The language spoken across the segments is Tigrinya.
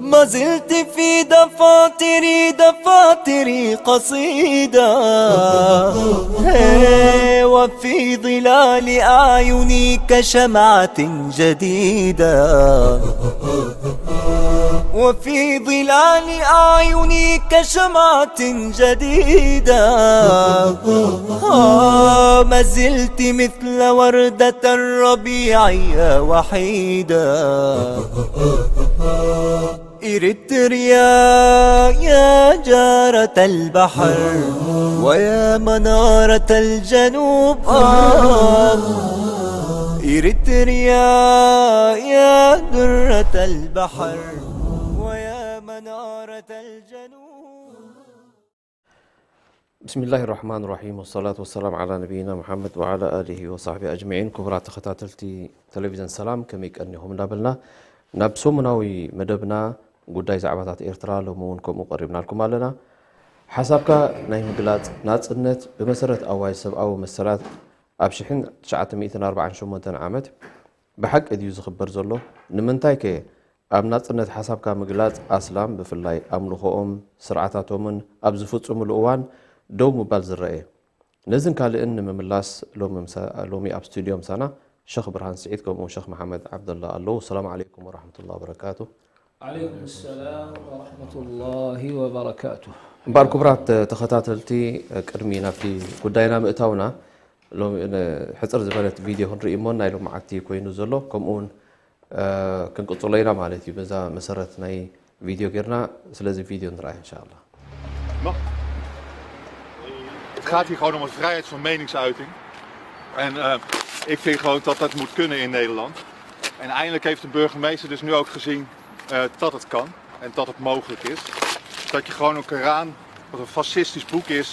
ما زلت في دفاتري، دفاتري قصيدة، هي، وفي ظلال أعيني كشمعة جديدة، وفي ظلال أعيني كشمعة جديدة. آه، ما زلت مثل وردة الربيع يا وحيدة. إريتريا يا جارة البحر ويا منارة الجنوب، آه. إريتريا يا درة البحر ويا منارة الجنوب. بسم الله الرحمن الرحيم، والصلاة والسلام على نبينا محمد وعلى آله وصحبه أجمعين። ክቡራት ተኸታተልቲ ቴሌቪዥን ሰላም፣ ከመይ ቀኒኹም እንዳበልና ናብ ሰሙናዊ መደብና ጉዳይ ዛዕባታት ኤርትራ ሎሚ እውን ከምኡ ቀሪብናልኩም ኣለና። ሓሳብካ ናይ ምግላጽ ናጽነት ብመሰረት ኣዋጅ ሰብኣዊ መሰላት ኣብ ሽሕን ትሽዓተ ሚእትን ኣርባዓን ሸሞንተን ዓመት ብሓቂ ድዩ ዝኽበር ዘሎ? ንምንታይከ ኣብ ናጽነት ሓሳብካ ምግላጽ ኣስላም ብፍላይ ኣምልኾኦም ስርዓታቶምን ኣብ ዝፍጽሙሉ እዋን ደው ምባል ዝረኣየ? ነዝን ካልእን ንምምላስ ሎሚ ምሳ-፣ ሎሚ ኣብ ስቱድዮ ምሳና ሸኽ ብርሃን ስዒድ ከምኡ ሸኽ መሓመድ ዓብደላ ኣለዉ። ሰላም ዓለይኩም ወራሕመቱላሂ ወበረካቱ። ዓለይኩም ሰላም ወራሕመቱላሂ ወበረካቱ። እምበኣር ክቡራት ተኸታተልቲ፣ ቅድሚ ናብቲ ጉዳይና ምእታውና ሎሚ ን-፣ ሕጽር ዝበለት ቪድዮ ክንርኢ እሞ ናይ ሎመዓልቲ ኮይኑ ዘሎ ከምኡ እውን ክንቅጽሎ ኢና ማለት እዩ። በዛ መሰረት ናይ ቪድዮ ጌርና፣ ስለዚ ቪድዮ ንርኣይ እንሻላ። Mag? Het gaat hier gewoon om een vrijheid van meningsuiting. En eh, ik vind gewoon dat dat moet kunnen in Nederland. En eindelijk heeft de burgemeester dus nu ook gezien eh, dat het kan en dat het mogelijk is. Dat je gewoon een Koran, wat een fascistisch boek is,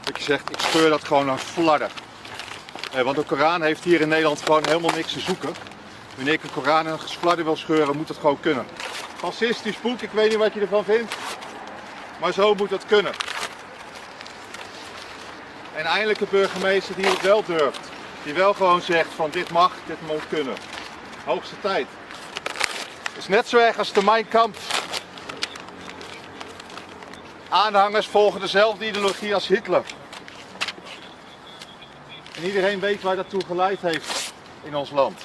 dat je zegt: ik scheur dat gewoon aan flarden. Eh, want de Koran heeft hier in Nederland gewoon helemaal niks te zoeken. Wanneer ik een Koran ergens flarden wil scheuren, moet dat gewoon kunnen. Fascistisch boek, ik weet niet wat je ervan vindt, maar zo moet dat kunnen. En eindelijk een burgemeester die het wel durft. Die wel gewoon zegt van: dit mag, dit moet kunnen. Hoogste tijd. Het is net zo erg als de Mein Kampf. Aanhangers volgen dezelfde ideologie als Hitler. En iedereen weet waar dat toe geleid heeft in ons land.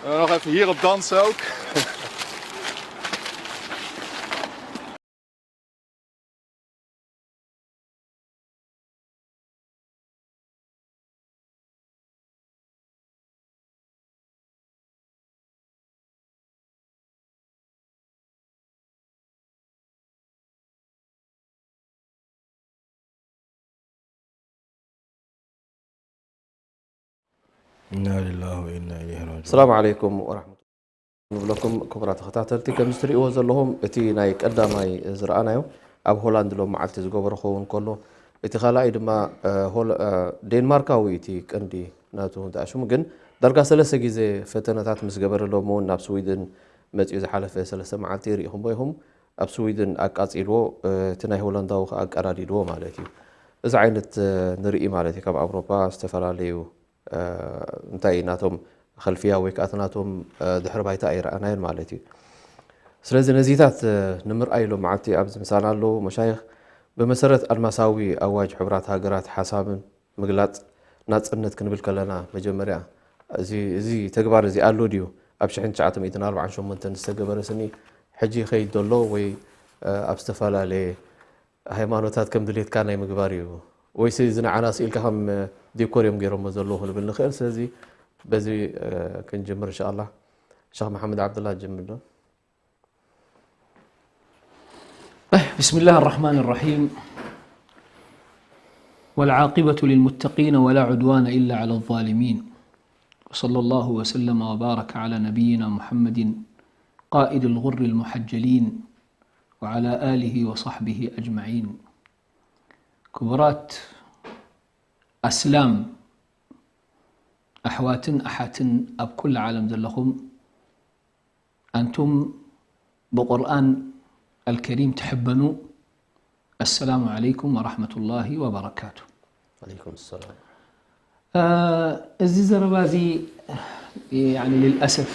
En dan nog even hierop dansen ook. ኢና ሊላሂ ወኢና ኢለይሂ ራጅዑን። ሰላም ዓለይኩም ወራሕመቱላሂ ንብለኩም ክቡራት ተኸታተልቲ። ከም እትሪእዎ ዘለኹም እቲ ናይ ቀዳማይ ዝረኣናዮ ኣብ ሆላንድ ሎም መዓልቲ ዝገበሮ ክኸውን ከሎ፣ እቲ ካልኣይ ድማ እ፣ ሆል-፣ እ፣ ዴንማርካዊ እቲ ቀንዲ ናቱ እንታይ ሽሙ ግን ዳርጋ ሰለስተ ግዜ ፈተነታት ምስ ገበረ ሎም እውን ናብ ስዊድን መፂኡ ዝሓለፈ ሰለስተ መዓልቲ ርኢኹምዎ ኢኹም። ኣብ ስዊድን ኣቃፂልዎ፣ እ፣ እቲ ናይ ሆላንዳዊ ከዓ ኣቀዳዲድዎ ማለት እዩ። እዚ ዓይነት እ፣ ንርኢ ማለት እዩ። ካብ ኣውሮፓ ዝተፈላለዩ እንታይ ናቶም ኸልፍያ ወይ ከዓ እቲ ናቶም ድሕሪ ባይታ ኣይረኣናዮን ማለት እዩ። ስለዚ ነዚታት ንምርኣይ ሎም መዓልቲ ኣብዚ ምሳና ኣለዉ መሻይኽ ብመሰረት ኣድማሳዊ ኣዋጅ ሕቡራት ሃገራት ሓሳብን ምግላፅ ናፅነት ክንብል ከለና መጀመርያ እዚ፣ እዚ ተግባር እዚ ኣሎ ድዩ? ኣብ ሽሕን ትሽዓተ ሚእትን ኣርባዓን ሸሞንተን ዝተገበረ ስኒ ሕጂ ይኸይድ ዘሎ ወይ ኣብ ዝተፈላለየ ሃይማኖታት ከም ድሌትካ ናይ ምግባር እዩ ወይስ እዚ ንዓና ስኢልካ ከም ዲኮር እዮም ገይሮሞ ዘለዉ ክንብል ንኽእል። ስለዚ በዚ ክንጅምር እንሻላ። ሸኽ መሓመድ ዓብድላ ጅምር ዶ? بسم الله الرحمن الرحيم. والعاقبة للمتقين ولا عدوان إلا على الظالمين. وصلى الله وسلم وبارك على نبينا محمد قائد الغر المحجلين وعلى آله وصحبه أجمعين. ክቡራት ኣስላም ኣሕዋትን ኣሓትን ኣብ ኩሉ ዓለም ዘለኹም፣ ኣንቱም ብቁርኣን ኣልከሪም ትሕበኑ፣ ኣሰላሙ ዓለይኩም ወራሕመቱላሂ ወበረካቱ። ዓለይኩም ሰላም። እ፣ እዚ ዘረባ እዚ ያኒ ልልኣሰፍ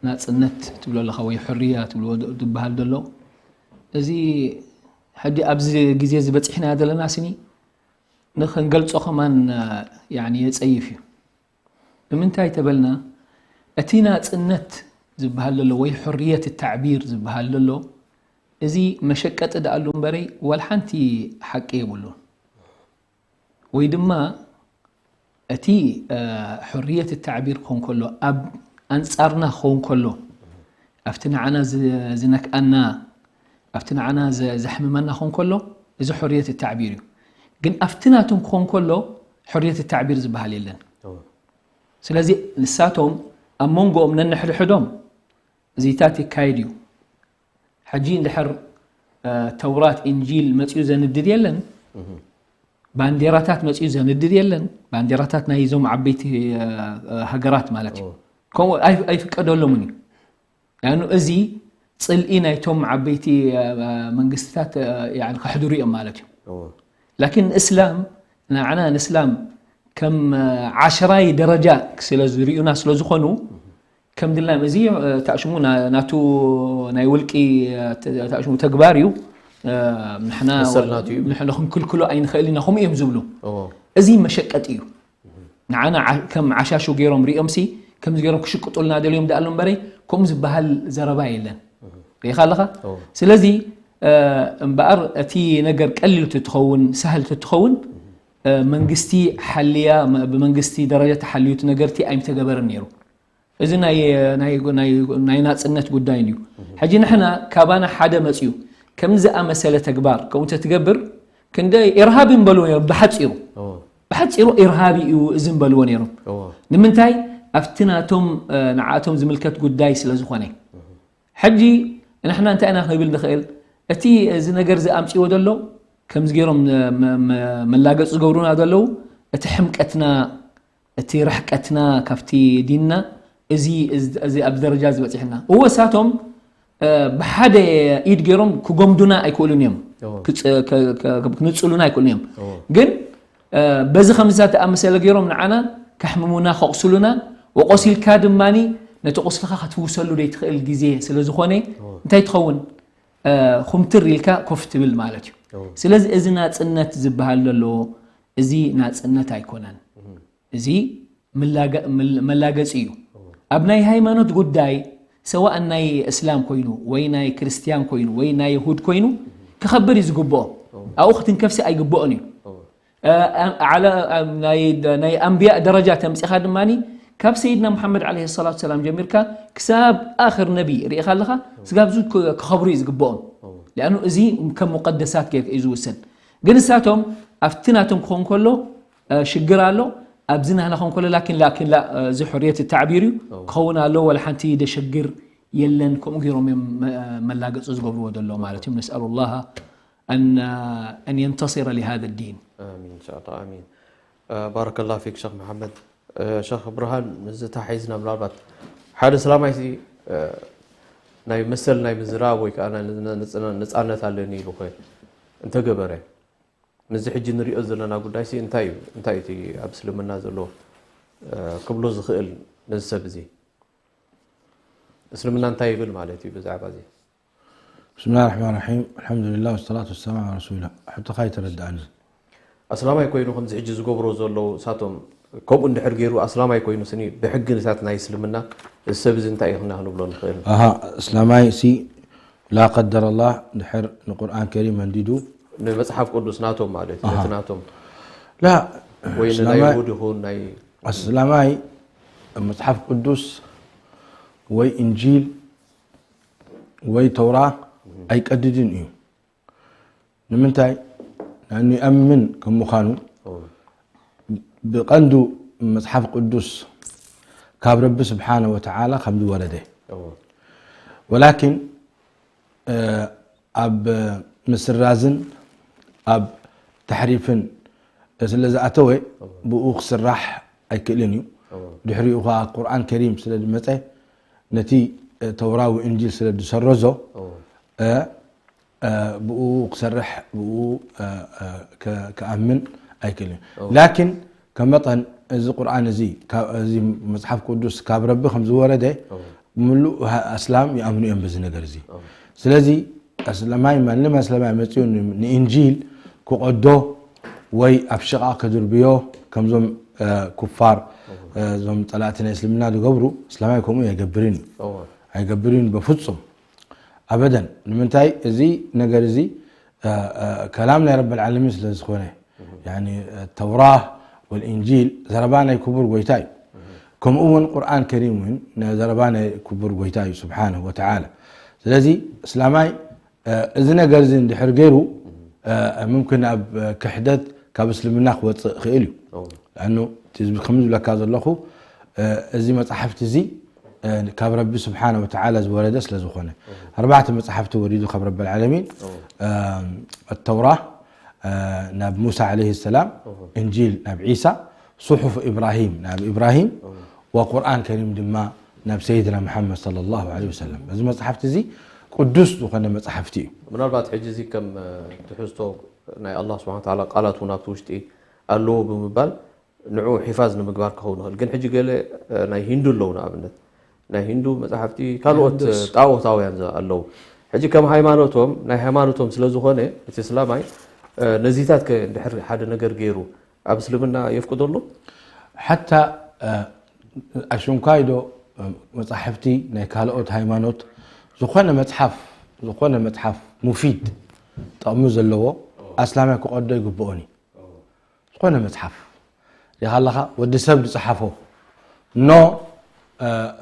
ናጽነት ትብሎ ኣለኻ ወይ ሕርያ ትብሎ ዝበሃል ዘሎ፣ እዚ ሕጂ ኣብዚ ግዜ እዚ በጺሕና ዘለና ስኒ ንኽንገልጾ ከማን ያኒ የጸይፍ እዩ። ንምንታይ ተበልና፣ እቲ ናጽነት ዝበሃል ዘሎ ወይ ሕርየት ታዕቢር ዝበሃል ዘሎ፣ እዚ መሸቀጢ ደኣሉ እምበረይ ዋላ ሓንቲ ሓቂ የብሉን። ወይ ድማ እቲ ሕርየት ታዕቢር ክኾን ከሎ፣ ኣብ ኣንጻርና ክኸውን ከሎ፣ ኣብቲ ንዓና ዝ- ዝነክኣና፣ ኣብቲ ንዓና ዘ- ዘሕምመና ክኾን ከሎ፣ እዚ ሕርየት ታዕቢር እዩ። ግን ኣብቲ ናቶም ክኾን ከሎ ሕርየት ታዕቢር ዝበሃል የለን። ስለዚ ንሳቶም ኣብ መንጎኦም ነንሕድሕዶም እዚታት ይካየድ እዩ። ሕጂ እንድሕር ተውራት፣ ኢንጂል መጺኡ ዘንድድ የለን፣ ባንዴራታት መጺኡ ዘንድድ የለን፣ ባንዴራታት ናይ ዞም ዓበይቲ ሃገራት ማለት እዩ። ከምኡ ኣይፍቀደሎምን እዩ። ያኑ እዚ ጽልኢ ናይቶም ዓበይቲ መንግስትታት ከሕድሩ እዮም ማለት እዩ። ላኪን እስላም ንዓና ንእስላም ከም ዓሽራይ ደረጃ ስለ ዝርእዩና ስለ ዝኾኑ ከም ድላም እዚ ታሽሙ ናቱ ናይ ውልቂ ታሽሙ ተግባር እዩ። ንሕና ክንክልክሎ ኣይንኽእል ኢና ከምኡ እዮም ዝብሉ። እዚ መሸቀጢ እዩ። ንዓና ከም ዓሻሹ ገይሮም ሪኦም ሲ ከምዚ ገይሮም ክሽቅጡልና ደልዮም ደኣሎ እምበረይ ከምኡ ዝበሃል ዘረባ የለን። ሪኢኻ ኣለኻ። ስለዚ እምበኣር እቲ ነገር ቀሊል ትትኸውን ሳህል ትትኸውን መንግስቲ ሓልያ ብመንግስቲ ደረጃ ተሓልዩ እቲ ነገርቲ ኣይምተገበረን ነይሩ። እዚ ናይ ናይ ናይ ናይ ናጽነት ጉዳይ እዩ። ሕጂ ንሕና ካባና ሓደ መጽዩ ከምዚ ኣመሰለ ተግባር ከምኡ ተትገብር ክንደይ ኢርሃብ ይምበልዎ ነይሮም። ብሓጺሩ ብሓጺሩ ኢርሃብ እዩ እዚ ምበልዎ ነይሮም። ንምንታይ ኣብቲ ናቶም ንዓቶም ዝምልከት ጉዳይ ስለ ዝኾነ። ሕጂ ንሕና እንታይ ኢና ክንብል ንኽእል? እቲ እዚ ነገር እዚ ኣምጺዎ ዘሎ ከምዚ ገይሮም መላገጺ ዝገብሩና ዘለዉ እቲ ሕምቀትና እቲ ርሕቀትና ካብቲ ዲንና እዚ ኣብዚ ደረጃ ዝበፂሕና እወ ሳቶም ብሓደ ኢድ ገይሮም ክጎምዱና ኣይክእሉን እዮም። ክንፅሉና ኣይክእሉን እዮም። ግን በዚ ከምዛ ተኣመሰለ ገይሮም ንዓና ከሕምሙና ከቑስሉና ወቆሲልካ ድማ ነቲ ቁስልካ ክትፍውሰሉ ዘይትኽእል ግዜ ስለ ዝኾነ እንታይ ትኸውን? ኩምትር ኢልካ ኮፍ ትብል ማለት እዩ። ስለዚ እዚ ናፅነት ዝበሃል ዘሎ እዚ ናፅነት ኣይኮነን። እዚ መላገፂ እዩ። ኣብ ናይ ሃይማኖት ጉዳይ ሰዋእ ናይ እስላም ኮይኑ ወይ ናይ ክርስትያን ኮይኑ ወይ ናይ ይሁድ ኮይኑ ክኸብር እዩ ዝግብኦ። ኣብኡ ክትንከፍሲ ኣይግብኦን እዩ። ናይ ኣንብያ ደረጃ ተምፂኻ ድማ ካብ ሰይድና ሙሓመድ ዓለይሂ ሰላቱ ሰላም ጀሚርካ ክሳብ ኣኽር ነቢ ርኢኻ ኣለኻ ስጋብ ዙ ክኸብሩ እዩ ዝግብኦም። ሊኣኑ እዚ ከም ሙቀደሳት ጌርካ እዩ ዝውሰን። ግን እሳቶም ኣብቲ ናቶም ክኾን ከሎ ሽግር ኣሎ። ኣብዚ ናህና ኾን ከሎ ላኪን ላኪን ላ እዚ ሕርየት ተዕቢር እዩ ክኸውን ኣሎ። ወላ ሓንቲ ደሸግር የለን። ከምኡ ገይሮም እዮም መላገፂ ዝገብርዎ ዘሎ ማለት እዮም። ነስኣሉ ላሃ ኣን የንተሲረ ሊሃዘ ዲን። ኣሚን ኢንሻኣላህ ኣሚን። ባረከላሁ ፊክ ሸኽ መሓመድ። ሸኽ ብርሃን ምስዚ ተሓሒዝና ምናልባት ሓደ እስላማይ ሲ ናይ መሰል ናይ ምዝራብ ወይ ከዓ ናይ ነፃነት ኣለኒ ኢሉ ኸ እንተገበረ ምስዚ ሕጂ ንሪኦ ዘለና ጉዳይ ሲ እንታይ እዩ እንታይ እቲ ኣብ እስልምና ዘሎ ክብሎ ዝኽእል ነዚ ሰብ እዚ እስልምና እንታይ ይብል ማለት እዩ ብዛዕባ እዚ? بسم الله الرحمن الرحيم الحمد لله والصلاة والسلام على رسول الله ሕቶኻ ይተረድኣኒ። ኣስላማይ ኮይኑ ከምዚ ሕጂ ዝገብሮ ዘለዉ እሳቶም ከምኡ እንድሕር ገይሩ ኣስላማይ ኮይኑ ስኒ ብሕጊ ንሳት ናይ እስልምና እዚ ሰብ እዚ እንታይ ኢና ክንብሎ ንኽእል? ኣሃ እስላማይ ሲ ላ ቀደረ ላህ ድሕር ንቁርኣን ከሪም መንዲዱ ንመፅሓፍ ቅዱስ ናቶም ማለት እዩ ነቲ ናቶም ላ ወይ ንናይ ይሁድ ይኹን ናይ ኣስላማይ መፅሓፍ ቅዱስ ወይ እንጂል ወይ ተውራ ኣይቀድድን እዩ። ንምንታይ? ንኣምን ከም ምዃኑ ብቐንዱ መጽሓፍ ቅዱስ ካብ ረቢ ስብሓነ ወተዓላ ከም ዝወረደ ወላኪን ኣብ ምስራዝን ኣብ ተሕሪፍን ስለ ዝኣተወ ብኡ ክስራሕ ኣይክእልን እዩ። ድሕሪኡ ከዓ ቁርኣን ከሪም ስለ ዝመፀ ነቲ ተውራ ወእንጂል ስለ ዝሰረዞ ብኡ ክሰርሕ ብኡ ክኣምን ኣይክእልን። ላኪን ከመጠን እዚ ቁርኣን እዚ እዚ መፅሓፍ ቅዱስ ካብ ረቢ ከም ዝወረደ ምሉእ ኣስላም ይኣምኑ እዮም በዚ ነገር እዚ። ስለዚ ኣስለማይ ማንም ኣስለማይ መፅኡ ንእንጂል ክቐዶ ወይ ኣብ ሽቓ ከድርብዮ ከምዞም ኩፋር እዞም ፀላእቲ ናይ እስልምና ዝገብሩ እስላማይ ከምኡ ኣይገብርን እዩ። ኣይገብርን በፍፁም ኣበደን። ንምንታይ እዚ ነገር እዚ ከላም ናይ ረብ ልዓለሚን ስለ ዝኾነ ተውራ ወልእንጂል ዘረባ ናይ ክቡር ጎይታ እዩ። ከምኡ እውን ቁርኣን ከሪም እውን ዘረባ ናይ ክቡር ጎይታ እዩ ስብሓንሁ ወተዓላ። ስለዚ እስላማይ እዚ ነገር እዚ እንድሕር ገይሩ ምምክን ኣብ ክሕደት ካብ እስልምና ክወፅእ ክእል እዩ። ኣኑ ከም ዝብለካ ዘለኹ እዚ መፅሓፍቲ እዚ ካብ ረቢ ስብሓነ ወተዓላ ዝወረደ ስለ ዝኾነ ኣርባዕተ መፅሓፍቲ ወሪዱ ካብ ረቢ ልዓለሚን፣ ኣተውራ ናብ ሙሳ ዓለይሂ ሰላም፣ እንጂል ናብ ዒሳ፣ ሱሑፍ ኢብራሂም ናብ ኢብራሂም ወቁርኣን ከሪም ድማ ናብ ሰይድና ሙሓመድ ሰለላሁ ዓለይሂ ወሰለም። እዚ መፅሓፍቲ እዚ ቅዱስ ዝኾነ መፅሓፍቲ እዩ። ምናልባት ሕጂ እዚ ከም ትሕዝቶ ናይ ኣላህ ስብሓነ ወተዓላ ቃላት እውን ኣብቲ ውሽጢ ኣለዎ ብምባል ንዑ ሒፋዝ ንምግባር ክኸውን ይኽእል። ግን ሕጂ ገለ ናይ ሂንዱ ኣለዉ ንኣብነት ናይ ሂንዱ መፅሓፍቲ ካልኦት ጣዖታውያን ኣለዉ። ሕጂ ከም ሃይማኖቶም ናይ ሃይማኖቶም ስለ ዝኾነ እቲ እስላማይ ነዚታት ከ እንድሕር ሓደ ነገር ገይሩ ኣብ እስልምና የፍቅዶ ኣሎ? ሓታ ኣሽንኳይ ዶ መፃሕፍቲ ናይ ካልኦት ሃይማኖት ዝኾነ መፅሓፍ ዝኾነ መፅሓፍ ሙፊድ ጠቕሚ ዘለዎ ኣስላማይ ክቐዶ ይግብኦን እዩ። ዝኾነ መፅሓፍ ሪኻ ኣለኻ ወዲ ሰብ ዝፀሓፎ ኖ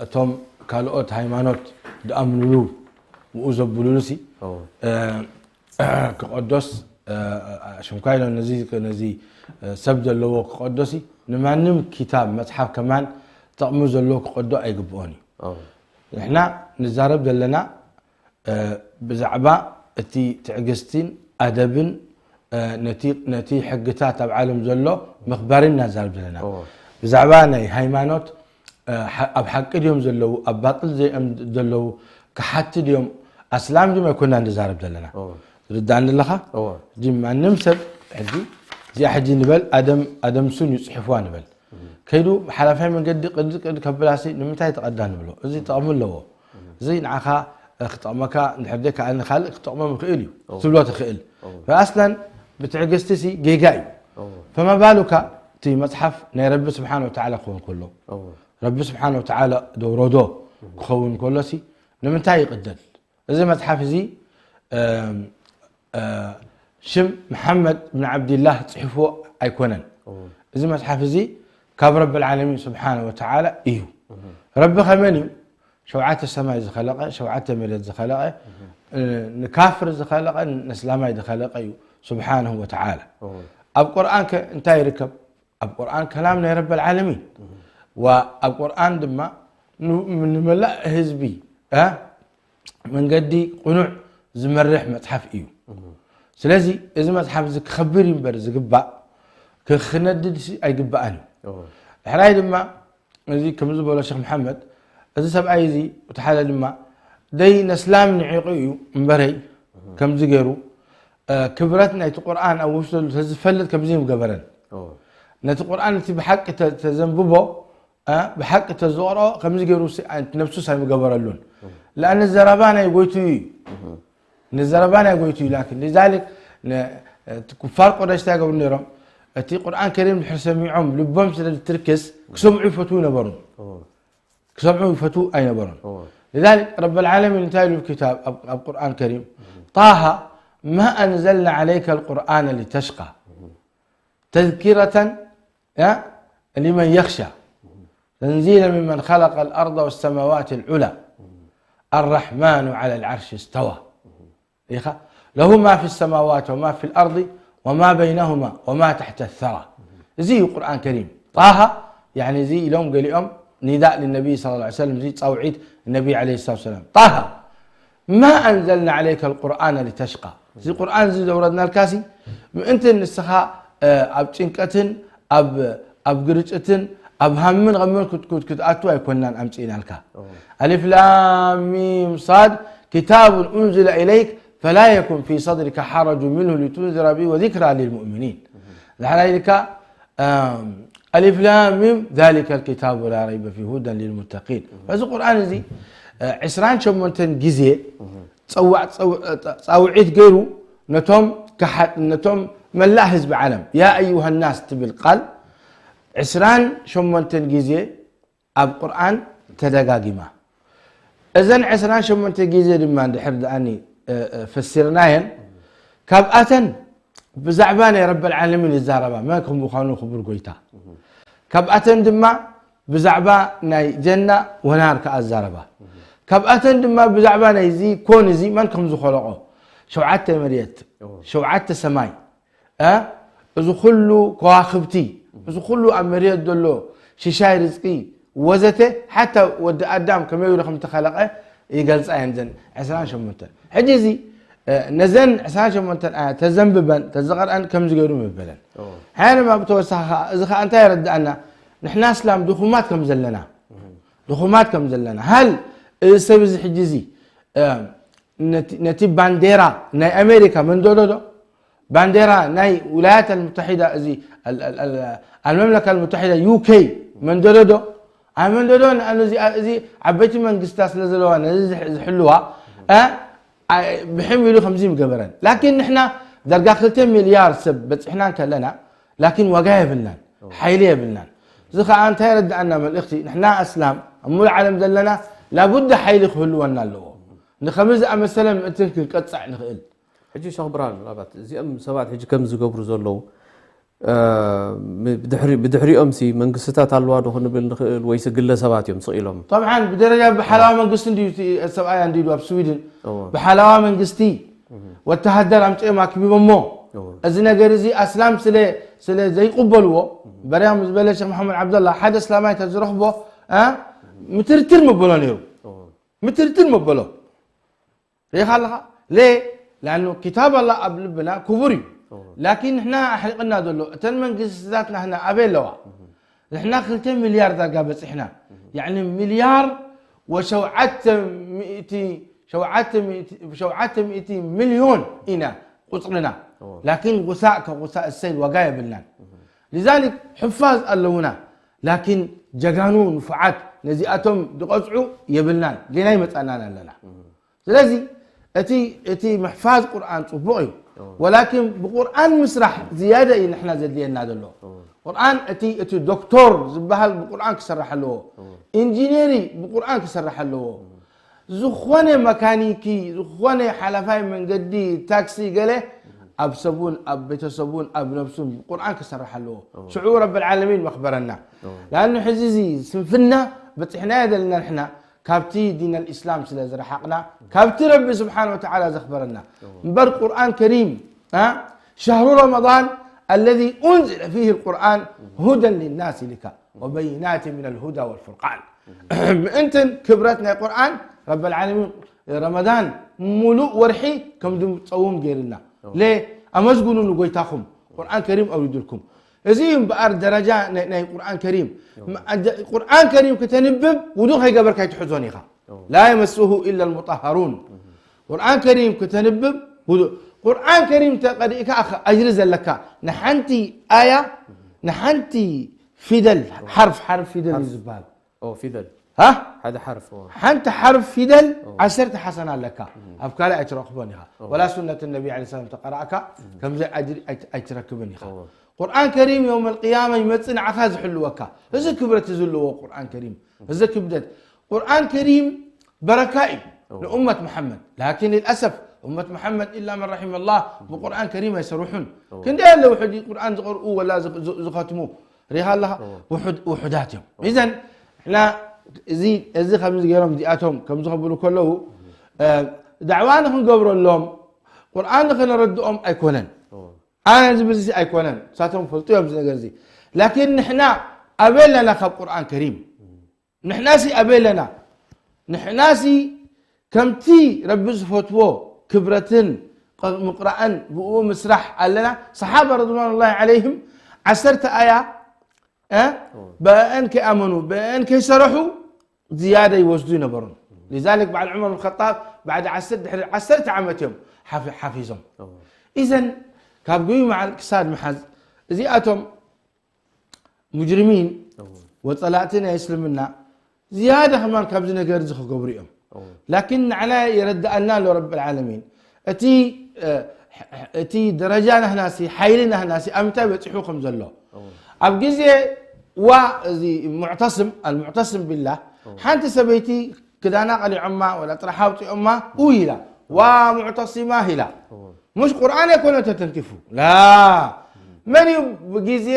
እቶም ካልኦት ሃይማኖት ዝኣምኑሉ ብኡ ዘብሉሉ ሲ ክቐዶስ ሽምኳ ኢሎም ነዚ ነዚ ሰብ ዘለዎ ክቐዶሲ ንማንም ኪታብ መፅሓፍ ከማን ጠቕሚ ዘለዎ ክቐዶ ኣይግብኦን እዩ። ንሕና ንዛረብ ዘለና ብዛዕባ እቲ ትዕግስትን ኣደብን ነቲ ሕግታት ኣብ ዓለም ዘሎ ምኽባርን እናዛረብ ዘለና ብዛዕባ ናይ ሃይማኖት ኣብ ሓቂ ድዮም ዘለዉ ኣብ ባጥል ዘይኦም ዘለዉ ክሓቲ ድዮም ኣስላም ድዮም ኣይኮና ንዛረብ ዘለና ዝርዳእኒ ኣለኻ። ማንም ሰብ ሕጂ እዚኣ ሕጂ ንበል ኣደም ኣደም ሱን እዩ ፅሒፍዋ ንበል ከይዱ ሓላፋይ መንገዲ ቅዲ ቅዲ ከብላሲ ንምንታይ ተቐዳ ንብሎ እዚ ጠቕሚ ኣለዎ። እዚ ንዓኻ ክጠቕመካ እንድሕር ደይ ከኣልኒ ካልእ ክጠቕሞም ይኽእል እዩ ትብሎ ትኽእል። ኣስላን ብትዕግስቲ ሲ ጌጋ እዩ። ፈመባሉካ እቲ መፅሓፍ ናይ ረቢ ስብሓን ወተዓላ ክኸውን ከሎ ረቢ ስብሓን ወተዓላ ደውረዶ ክኸውን ከሎ ሲ ንምንታይ ይቕደል? እዚ መፅሓፍ እዚ ሽም መሓመድ ብን ዓብድላህ ፅሒፍዎ ኣይኮነን። እዚ መፅሓፍ እዚ ካብ ረቢ ልዓለሚን ስብሓነ ወተዓላ እዩ። ረቢ ከመን እዩ? ሸውዓተ ሰማይ ዝኸለቐ ሸውዓተ መሬት ዝኸለቐ ንካፍር ዝኸለቐ ንእስላማይ ዝኸለቐ እዩ ስብሓንሁ ወተዓላ። ኣብ ቁርኣን ከ እንታይ ይርከብ? ኣብ ቁርኣን ከላም ናይ ረቢ ልዓለሚን ኣብ ቁርኣን ድማ ንመላእ ህዝቢ መንገዲ ቁኑዕ ዝመርሕ መፅሓፍ እዩ። ስለዚ እዚ መፅሓፍ እዚ ክኸብር እዩ እምበር ዝግባእ ክነድድ ኣይግባእን እዩ። ድሕራይ ድማ እዚ ከም ዝበሎ ሸክ መሓመድ እዚ ሰብኣይ እዚ እቲ ሓደ ድማ ደይ ነስላም ንዒቑ እዩ እምበረይ ከምዚ ገይሩ ክብረት ናይቲ ቁርኣን ኣብ ውሽጡ ተዝፈልጥ ከምዚ ምገበረን ነቲ ቁርኣን እቲ ብሓቂ ተዘንብቦ ብሓቂ ተዝቕርኦ ከምዚ ገይሩ ነብሱስ ኣይምገበረሉን። ለኣን ዘረባ ናይ ጎይቱ እዩ። ንዘረባ ናይ ጎይቱ እዩ ላኪን ሊዛሊክ ኩፋር ቁረሽ እንታይ ገብሩ ነይሮም? እቲ ቁርኣን ከሪም ድሕር ሰሚዖም ልቦም ስለ ዝትርክስ ክሰምዑ ይፈትዉ ነበሩ። ክሰምዑ ይፈትዉ ኣይነበሩን። ሊዛሊክ ረብ ልዓለሚን እንታይ ኢሉ ክታብ ኣብ ቁርኣን ከሪም ጣሃ ማ ኣንዘልና ዓለይከ ልቁርኣነ ሊተሽቃ ተዝኪረተን ሊመን የኽሻ ተንዚለ ሚመን ኸለቀ ልኣርض ወሰማዋት ልዑላ ኣራሕማኑ ዓላ ልዓርሽ እስተዋ ኢኻ ለሁ ማ ፊ ሰማዋት ወማ ፊ ልኣርض وما بينهما وما تحت الثرى. እዚ እዩ ቁርኣን ከሪም። ጣሃ፣ ያኒ እዚ ኢሎም ገሊኦም ኒዳእ ንነቢ ሰለላሁ ዐለይሂ ወሰለም፣ እዚ ጻውዒት ነቢ ዐለይሂ ሰላቱ ወሰላም። ጣሃ ما أنزلنا عليك القرآن لتشقى። እዚ ቁርኣን እዚ ዘውረድናልካሲ ምእንቲ ንስኻ፣ እ፣ ኣብ ጭንቀትን ኣብ፣ ኣብ ግርጭትን ኣብ ሃምን ቐምን ክት-፣ ክት-፣ ክትኣቱ ኣይኮንናን ኣምጺእናልካ። ኣሊፍ ላም ሚም ሳድ كتاب أنزل إليك فلا يكن في صدرك حرج منه لتنذر به وذكرى للمؤمنين. ዳሕራይ ኢልካ፣ ኣም፣ ኣሊፍ ላም ሚም ذلك الكتاب لا ريب فيه هدى للمتقين። በዚ ቁርኣን እዚ፣ እ፣ ዕስራን ሸሞንተን ግዜ ጸዋዕ-፣ ጸው-፣ ጸ-፣ ጻውዒት ገይሩ ነቶም ከሓ-፣ ነቶም መላእ ህዝቢ ዓለም፣ ያ ኣዩሃ ናስ ትብል ቃል ዕስራን ሸሞንተን ግዜ ኣብ ቁርኣን ተደጋጊማ። እዘን ዕስራን ሸሞንተ ግዜ ድማ እንድሕር ደኣኒ፣ እ፣ እ፣ ፈሲርናየን፣ ካብኣተን ብዛዕባ ናይ ረበል ዓለሚን ይዛረባ፣ መን ከም ምዃኑ ክቡር ጎይታ። ካብኣተን ድማ ብዛዕባ ናይ ጀና ወናር ከኣ ዛረባ። ካብኣተን ድማ ብዛዕባ ናይዚ ኮን እዚ መን ከም ዝኸለቆ፣ ሸውዓተ መሬት፣ እዎ። ሸውዓተ ሰማይ፣ እ? እዚ ኩሉ ከዋኽብቲ፣ እዚ ኩሉ ኣብ መሬት ዘሎ ሽሻይ ርዝቂ ወዘተ፣ ሓታ ወዲ ኣዳም ከመይ ኢሉ ከም ተኸለቐ ይገልጻ እየን ዘን ዕስራን ሸሞንተን። ሕጂ እዚ፣ እ፣ ነዘን ዕስራን ሸሞንተን ኣያ ተዘንብበን፣ ተዘቐርአን ከምዚ ገይሩ ምበለን። እዎ። ሓያለማ ብተወሳኺ ኸኣ፣ እዚ ኸኣ እንታይ የረድኣና? ንሕና እስላም ድኹማት ከም ዘለና፣ ድኹማት ከም ዘለና። ሃል እዚ ሰብ እዚ ሕጂ እዚ፣ እ፣ ነቲ፣ ነቲ ባንዴራ ናይ ኣሜሪካ መንደዶ ዶ? ባንዴራ ናይ ውላያት ኣልሙተሒዳ፣ እዚ ኣል-፣ ኣል-፣ ኣል-፣ ኣልመምለካ ኣልሙተሒዳ፣ ዩ ኬ መንደዶ ዶ? ኣይመንደዶን። ኣነ እዚ፣ እዚ ዓበይቲ መንግስታት ስለ ዘለዋ ነዚ ዝሕ-፣ ዝሕልዋ፣ እ፣ ኣይ-፣ ብሕም ኢሉ ከምዚ ምገበረን። ላኪን ንሕና ዳርጋ ክልተ ሚልያር ሰብ በጺሕና እንከለና፣ ላኪን ዋጋ የብልናን፣ ሓይሊ የብልናን። እዚ ኸኣ እንታይ የረድኣና መልእኽቲ? ንሕና ኣስላም ኣብ ሙሉእ ዓለም ዘለና ላቡዳ ሓይሊ ክህልወና ኣለዎ። ንኸምዚ ዝኣመሰለ ምእንትን ክንቀጽዕ ንኽእል። ሕጂ ሸኽ ብርሃን፣ ምናልባት እዚኦም ሰባት ሕጂ ከም ዝገብሩ ዘለዉ፣ እ፣ ብድሕሪ-፣ ብድሕሪኦም ሲ መንግስትታት ኣለዋ ዶ ክንብል ንኽእል ወይስ ግለሰባት እዮም ስቕ ኢሎም? ጠብዓን ብደረጃ ብሓላዋ መንግስቲ እንድዩ እቲ ሰብኣይ እንድዩ ኣብ ስዊድን። እዎ። ብሓላዋ መንግስቲ ወተሃደር ኣምጺኦም ኣክቢቦሞ። እዎ። እዚ ነገር እዚ ኣስላም ስለ፣ ስለ ዘይቅበልዎ፣ በርያ ምስ በለ ሸኽ መሓመድ ዓብደላ ሓደ እስላማይ እንተ ዝረኽቦ፣ እ፣ ምትርትር መበሎ ነይሩ። እዎ። ምትርትር መበሎ። ርኢኻ ኣለኻ? ሌ፣ ላኑ ክታብ ኣላ ኣብ ልብና ክቡር እዩ። እዎ። ላኪን ንሕና ኣሕሪቕና ዘሎ፣ እተን መንግስትታት ናህና ኣበይ ኣለዋ? ንሕና ክልተ ሚልያር ዳርጋ በጺሕና። ያዕኒ ሚልያር ወሸውዓተ ሚእቲ፣ ሸውዓተ ሚእቲ፣ ሸውዓተ ሚእቲ ሚልዮን ኢና ቁጽርና። እዎ። ላኪን ጉሳእ ከጉሳእ እሰይ ዋጋ የብልናን። ሊዛሊክ ሕፋዝ ኣለውና። ላኪን ጀጋኑ ንፉዓት ነዚኣቶም ዝቐጽዑ የብልናን። ጌና ይመጻናን ኣለና። ስለዚ እቲ፣ እቲ ምሕፋዝ ቁርኣን ጽቡቕ እዩ። እዎ። ወላኪን ብቁርኣን ምስራሕ ዝያዳ እዩ ንሕና ዘድልየና ዘሎ። እዎ። ቁርኣን እቲ፣ እቲ ዶክቶር ዝበሃል ብቁርኣን ክሰርሕ ኣለዎ። እዎ። ኢንጂነሪ ብቁርኣን ክሰርሕ ኣለዎ። ዝኾነ መካኒኪ፣ ዝኾነ ሓላፋይ መንገዲ ታክሲ ገለ ኣብ ሰቡን ኣብ ቤተሰቡን ኣብ ነብሱን ብቁርኣን ክሰርሕ ኣለዎ። እዎ። ሽዑ ረብል ዓለሚን መኽበረና። እዎ። ላኣኑ ሕዚ እዚ ስንፍና በጺሕናዮ ዘለና ንሕና ካብቲ ዲን ኣልእስላም ስለ ዝረሓቕና፣ ካብቲ ረቢ ስብሓን ወተዓላ ዘኽበረና። እምበር ቁርኣን ከሪም፣ አ? ሸህሩ ረመዳን ኣለዚ ኡንዝለ ፊህ ልቁርኣን ሁደን ሊናስ ኢልካ፣ ወበይናት ምን ልሁዳ ወልፍርቃን። ምእንትን ክብረት ናይ ቁርኣን ረበልዓለሚን ረመዳን ሙሉእ ወርሒ ከም ዝጸውም ገይርና። ለ ኣመስግኑ ንጎይታኹም ቁርኣን ከሪም ኣውሪዱልኩም። እዚ እዩ እምበኣር ደረጃ ናይ፣ ናይ ቁርኣን ከሪም። ም-፣ ኣደ-፣ ቁርኣን ከሪም ክተንብብ ውዱእ ከይገበርካ ኣይትሕዞን ኢኻ። لا يمسه إلا المطهرون። ቁርኣን ከሪም ክተንብብ ውዱእ። ቁርኣን ከሪም ተቐሪእካ ኣኸ-፣ ኣጅሪ ዘለካ። ንሓንቲ ኣያ፣ ንሓንቲ ፊደል፣ ሓርፍ፣ ሓርፍ ፊደል እዩ ዝበሃል። ኦ፣ ፊደል። ሃ? ሓደ ሓርፍ፣ ኦ። ሓንቲ ሓርፍ ፊደል ኦ። ዓሰርተ ሓሰና ኣለካ። ኣብ ካልእ ኣይትረኽቦን ኢኻ። ኦ። ወላ ሱነት ነቢ ዓለይሂ ሰላም ተቐራእካ፣ ከምዚ ኣጅሪ ኣይት-፣ ኣይትረክብን ኢኻ። ኦ። ቁርኣን ከሪም የውመል ቅያማ ይመጽእ ንዓኻ ዝሕልወካ። እዚ ክብረት ዘለዎ ቁርኣን ከሪም። እዚ ክብደት። ቁርኣን ከሪም በረካ እዩ ኦ። ንኡመት መሓመድ። ላኪን ልልኣሰፍ፣ ኡመት መሓመድ ኢላ መን ረሒመ ላህ ብቁርኣን ከሪም ኣይሰርሑን። ኦ። ክንደይ ኣለዉ ሕጂ ቁርኣን ዝቐርኡ ወላ ዝ-፣ ዝ-፣ ዝኸትሙ? ሪኢኻ ኣለኻ? እዎ። ውሑድ-፣ ውሑዳት እዮም። እዎ። ኢዘን፣ ንሕና እዚ፣ እዚ ከምዚ ገይሮም እዚኣቶም ከምዚ ከብሉ ከለዉ፣ እ፣ ዳዕዋ ንኽንገብረሎም፣ ቁርኣን ንኽነረድኦም ኣይኮነን። እዎ። ኣነ ዝብል ዚ ኣይኮነን፣ ንሳቶም ፈልጡ እዮም እዚ ነገር እዚ። ላኪን ንሕና ኣበይ ኣለና ካብ ቁርኣን ከሪም? ንሕናሲ ኣበይ ኣለና? ንሕናሲ ከምቲ ረቢ ዝፈትዎ ክብረትን ቕ-፣ ምቕራእን ብኡ ምስራሕ ኣለና። ሰሓባ ረድዋኑላሂ ዓለይህም ዓሰርተ ኣያ፣ እ፣ ብአን ከይኣመኑ፣ ብአን ከይሰረሑ ዝያዳ ይወስዱ ይነበሩን። ሊዛሊክ በዓል ዑመር ብን ኸጣብ ባዕዲ ዓሰርተ፣ ድሕሪ ዓሰርተ ዓመት እዮም ሓፊ-፣ ሓፊዞም። እወ። ኢዘን ካብ ጉይ መዓል ክሳድ ምሓዝ፣ እዚኣቶም ሙጅሪሚን እወ። ወጸላእቲ ናይ እስልምና ዝያዳ ከማን ካብዚ ነገር እዚ ክገብሩ እዮም። እወ። ላኪን ንዓና የረድኣልና ኣሎ ረብ ልዓለሚን። እቲ፣ እ፣ እቲ ደረጃ ናህናሲ፣ ሓይሊ ናህናሲ ኣብ ምንታይ በጺሑ ከም ዘሎ። እወ። ኣብ ግዜ ዋ እዚ ሙዕተስም፣ ኣልሙዕተስም ቢላህ፣ እወ። ሓንቲ ሰበይቲ ክዳና ቀሊዖማ ወላ ጥራሕ ኣውፂኦማ፣ ኡ ኢላ፣ ዋ ሙዕተሲማ ኢላ። እወ። ሙሽ ቁርኣን ኣይኮነ ተተንኪፉ። ላ፣ መን እዩ ብግዜ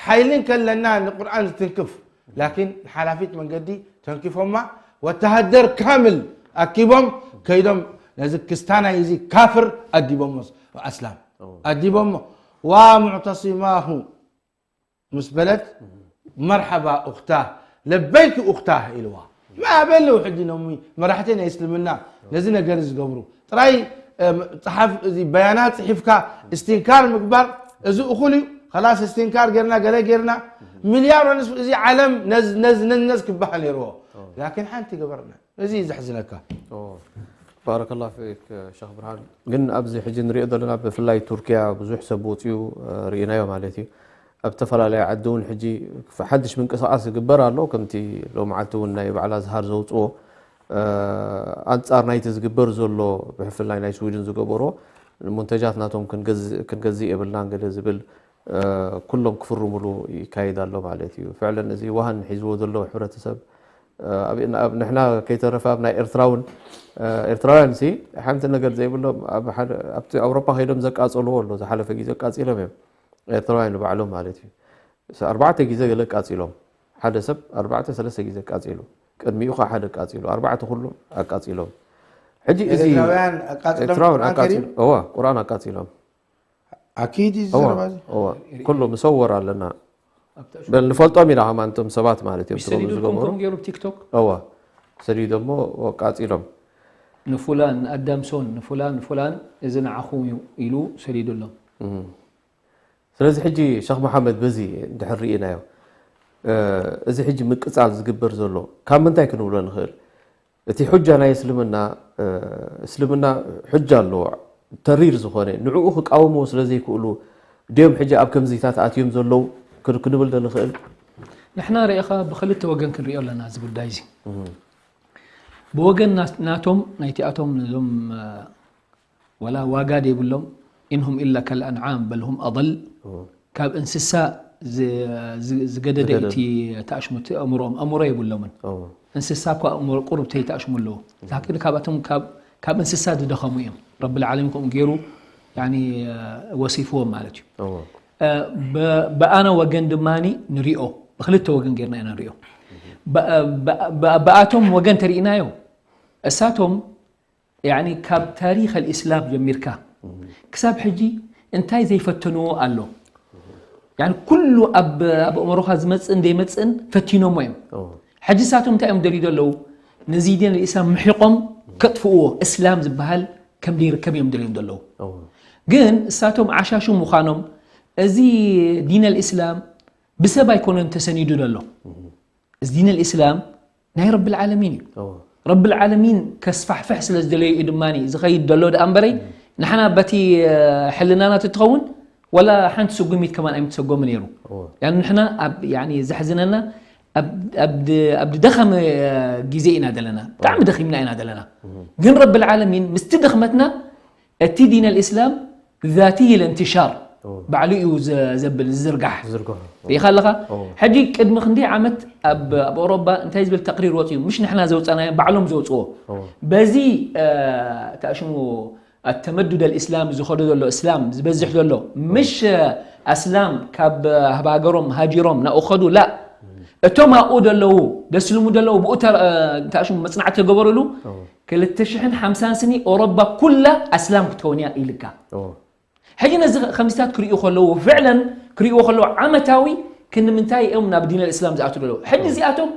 ሓይልን ከለና ንቁርኣን ዝትንክፍ? ላኪን ንሓላፊት መንገዲ ተንኪፎማ፣ ወተሃደር ካምል ኣኪቦም ከይዶም ነዚ ክስታናይ እዚ ካፍር ኣዲቦሞ፣ ኣስላም እወ። ኣዲቦሞ፣ ዋ ሙዕተሲማሁ ምስ በለት፣ መርሓባ ኡኽታ፣ ለበይክ ኡኽታ ኢልዋ። መኣበይ ኣለዉ ሕጂ ኖሚ መራሕቲ ናይ እስልምና ነዚ ነገር ዝገብሩ? ጥራይ፣ እ፣ ጸሓፍ፣ እዚ በያናት ጽሒፍካ እስትንካር ምግባር፣ እዚ እኹል እዩ። ኸላስ እስትንካር ጌርና፣ ገለ ጌርና፣ ሚልያር ወንስ እዚ ዓለም ነዝ-፣ ነዝ-፣ ነዝ-፣ ነዝ ክበሃል ነይርዎ። ላኪን ሓንቲ ገበርና። እዚ እዩ ዘሕዝነካ። ኦ፣ ባረከላሁ ፊክ ሸኽ ብርሃን። ግን ኣብዚ ሕጂ ንሪኦ ዘለና ብፍላይ ቱርኪያ ብዙሕ ሰብ ወፂኡ፣ እ፣ ርኢናዮ ማለት እዩ። ኣብ ዝተፈላለያ ዓዲ እውን ሕጂ ሓድሽ ምንቅስቃስ ይግበር ኣሎ። ከምቲ ሎመዓልቲ እውን ናይ በዓል ኣዝሃር ዘውፅኦ፣ እ፣ ኣንፃር ናይቲ ዝግበር ዘሎ ብፍላይ ናይ ስዊድን ዝገበሮ መንተጃት ናቶም ክንገዝእ፣ ክንገዝእ የብልናን ገለ ዝብል እ፣ ኩሎም ክፍርሙሉ ይካየድ ኣሎ ማለት እዩ። ፍዕለን እዚ ዋህን ሒዝዎ ዘሎ ሕብረተሰብ፣ እ፣ ኣብ፣ ኣብ ንሕና ከይተረፈ ኣብ ናይ ኤርትራ እውን፣ እ፣ ኤርትራውያን ሲ ሓንቲ ነገር ዘይብሎም ኣብ ሓደ፣ ኣብቲ ኣውሮፓ ከይዶም ዘቃጸልዎ ኣሎ። ዝሓለፈ ግዜ ኣቃጺሎም እዮም ኤርትራውያን ንባዕሎም ማለት እዩ። ስ-፣ ኣርባዕተ ግዜ ገለ ኣቃጺሎም። ሓደ ሰብ ኣርባዕተ ሰለስተ ግዜ ኣቃጺሉ። ቅድሚኡ ከዓ ሓደ ኣቃጺሉ። ኣርባዕተ ኩሉ ኣቃጺሎም። ሕጂ እዚ ኤርትራውያን ኣቃጺሎም ኤርትራውያን ቁርኣን ኣቃጺሉ-፣ ከሪም? እዋ፣ ቁርኣን ኣቃጺሎም። ኣኪድ እዩ እዋ፣ ዝዘረባ እዚ። እዋ። ኩሉ ምሰወር ኣለና። ኣብታ በል ንፈልጦም ኢና ከማን እቶም ሰባት ማለት እዮም፣ ብሰሊዱ ትርጉም ዝገበሩ። ኮንቶም ገይሩ ብቲክቶክ? እዋ። ሰዲዶሞ፣ እዋ፣ ቃጺሎም። ንፉላን፣ ንኣዳምሶን፣ ንፉላን፣ ንፉላን፣ እዚ ንዓኹም እዩ ኢሉ ሰዲዱሎም። እም። ስለዚ ሕጂ ሸኽ መሓመድ በዚ እንድሕር ርኢናዮ፣ እ፣ እዚ ሕጂ ምቅጻል ዝግበር ዘሎ ካብ ምንታይ ክንብሎ ንኽእል? እቲ ሑጃ ናይ እስልምና፣ እ፣ እስልምና ሑጃ ኣለዎ፣ ተሪር ዝኾነ፣ ንዕኡ ክቃወምዎ ስለ ዘይክእሉ ድዮም ሕጂ ኣብ ከምዚታት ኣትዮም ዘለዉ ክን-፣ ክንብል ዶ ንኽእል? ንሕና ርኢኻ ብኽልተ ወገን ክንሪኦ ኣለና እዚ ጉዳይ እዚ። እህ። ብወገን ናስ-፣ ናቶም፣ ናይቲኣቶም ነዞም፣ እ፣ ወላ ዋጋ ዘይብሎም፣ "ኢንሁም ኢላ ከልኣንዓም በል ሁም ኣضል." እዎ። ካብ እንስሳ ዝ-፣ ዝ-፣ ዝገደደ ዝገደደ። እቲ ተኣሽሙ፣ እቲ ኣእምሮኦም፣ ኣእምሮ የብሎምን። እዎ። እንስሳ እኳ ኣእምሮ ቁሩብ ተይተኣሽሙ ኣለዎ። እዎ። ላኪን ካብኣቶም ካብ፣ ካብ እንስሳ ዝደኸሙ እዮም። ረብል ዓለሚን ከምኡ ገይሩ፣ ያኒ፣ ወሲፍዎም ማለት እዩ። እዎ። እ፣ ብ-፣ ብኣና ወገን ድማኒ ንሪኦ፣ ብክልተ ወገን ጌርና ኢና ንሪኦ። ብ-፣ ብ-፣ ብ-፣ ብኣቶም ወገን ተሪኢናዮ፣ እሳቶም ያኒ ካብ ታሪኽ ኣልኢስላም ጀሚርካ እህ። ክሳብ ሕጂ እንታይ ዘይፈተንዎ ኣሎ? ያኒ ኩሉ ኣብ፣ ኣብ ኣእምሮኻ ዝመጽእን ዘይመጽእን ፈቲኖሞ እዮም። እዎ። ሕጂ እሳቶም እንታይ እዮም ደልዩ ዘለዉ? ነዚ ዲን ኣልኢስላም ምሒቖም ከጥፍእዎ፣ እስላም ዝበሃል ከም ዘይርከብ እዮም ደልዮም ዘለዉ። እዎ። ግን እሳቶም ዓሻሹ ምዃኖም፣ እዚ ዲን ኣልኢስላም ብሰብ ኣይኮነን ተሰኒዱ ዘሎ። እህ። እዚ ዲን ኣልኢስላም ናይ ረብል ዓለሚን እዩ። እዎ። ረብል ዓለሚን ከስፋሕፍሕ ስለ ዝደለዩ እዩ ድማ ዝኸይድ ዘሎ ደኣ እምበረይ፣ እም። ንሕና በቲ፣ እ፣ ሕልናና ተትኸውን፣ ወላ ሓንቲ ስጉሚት ከማን ኣይምተሰጎመ ነይሩ። እዎ። ያኒ ንሕና ኣብ፣ ያኒ ዘሕዝነና ኣብ፣ ኣብ ድ-፣ ኣብ ድደኸመ፣ እ፣ ግዜ ኢና ዘለና። ብጣዕሚ እዎ። ደኺምና ኢና ዘለና። እም። ግን ረብል ዓለሚን ምስቲ ድኽመትና እቲ ዲን ኣልኢስላም ذاتي الانتشار እዎ። ባዕሉ እዩ ዘ-፣ ዘብል፣ ዝዝርጋሕ። ዝዝርግሖ። ርኢኻ ኣለኻ? እዎ። ሕጂ ቅድሚ ክንደይ ዓመት ኣብ፣ ኣብ ኣውሮፓ እንታይ ዝብል ተቅሪር ወፂኡ? ምሽ ንሕና ዘውፃናዮ፣ ባዕሎም ዘውፅዎ። እዎ። በዚ፣ እ፣ ተኣሽሙ ኣተመዱድ ኣልኢስላም ዝኸዶ ዘሎ፣ እስላም ዝበዝሕ ዘሎ፣ ምሽ ኣስላም ካብ፣ እ፣ ሃገሮም ሃጂሮም ናብኡ ኸዱ? ላ። እቶም ኣብኡ ዘለዉ፣ ደስልሙ ዘለዉ፣ ብኡ ተር-፣ እ፣ ተኣሽሙ መጽናዕቲ ተገበሩሉ፣ እዎ። ክልተ ሽሕን ሓምሳን ስኒ ኣውሮፓ ኩላ ኣስላም ክትከውን እያ ኢልካ። እዎ። ሕጂ ነዚ ከምዚታት ክርእዩ ከለዉ ፍዕለን ክርእይዎ ከለዉ ዓመታዊ ክንምንታይ እዮም ናብ ዲን ኣልእስላም ዝኣትዉ ዘለዉ ሕጂ እዚኣቶም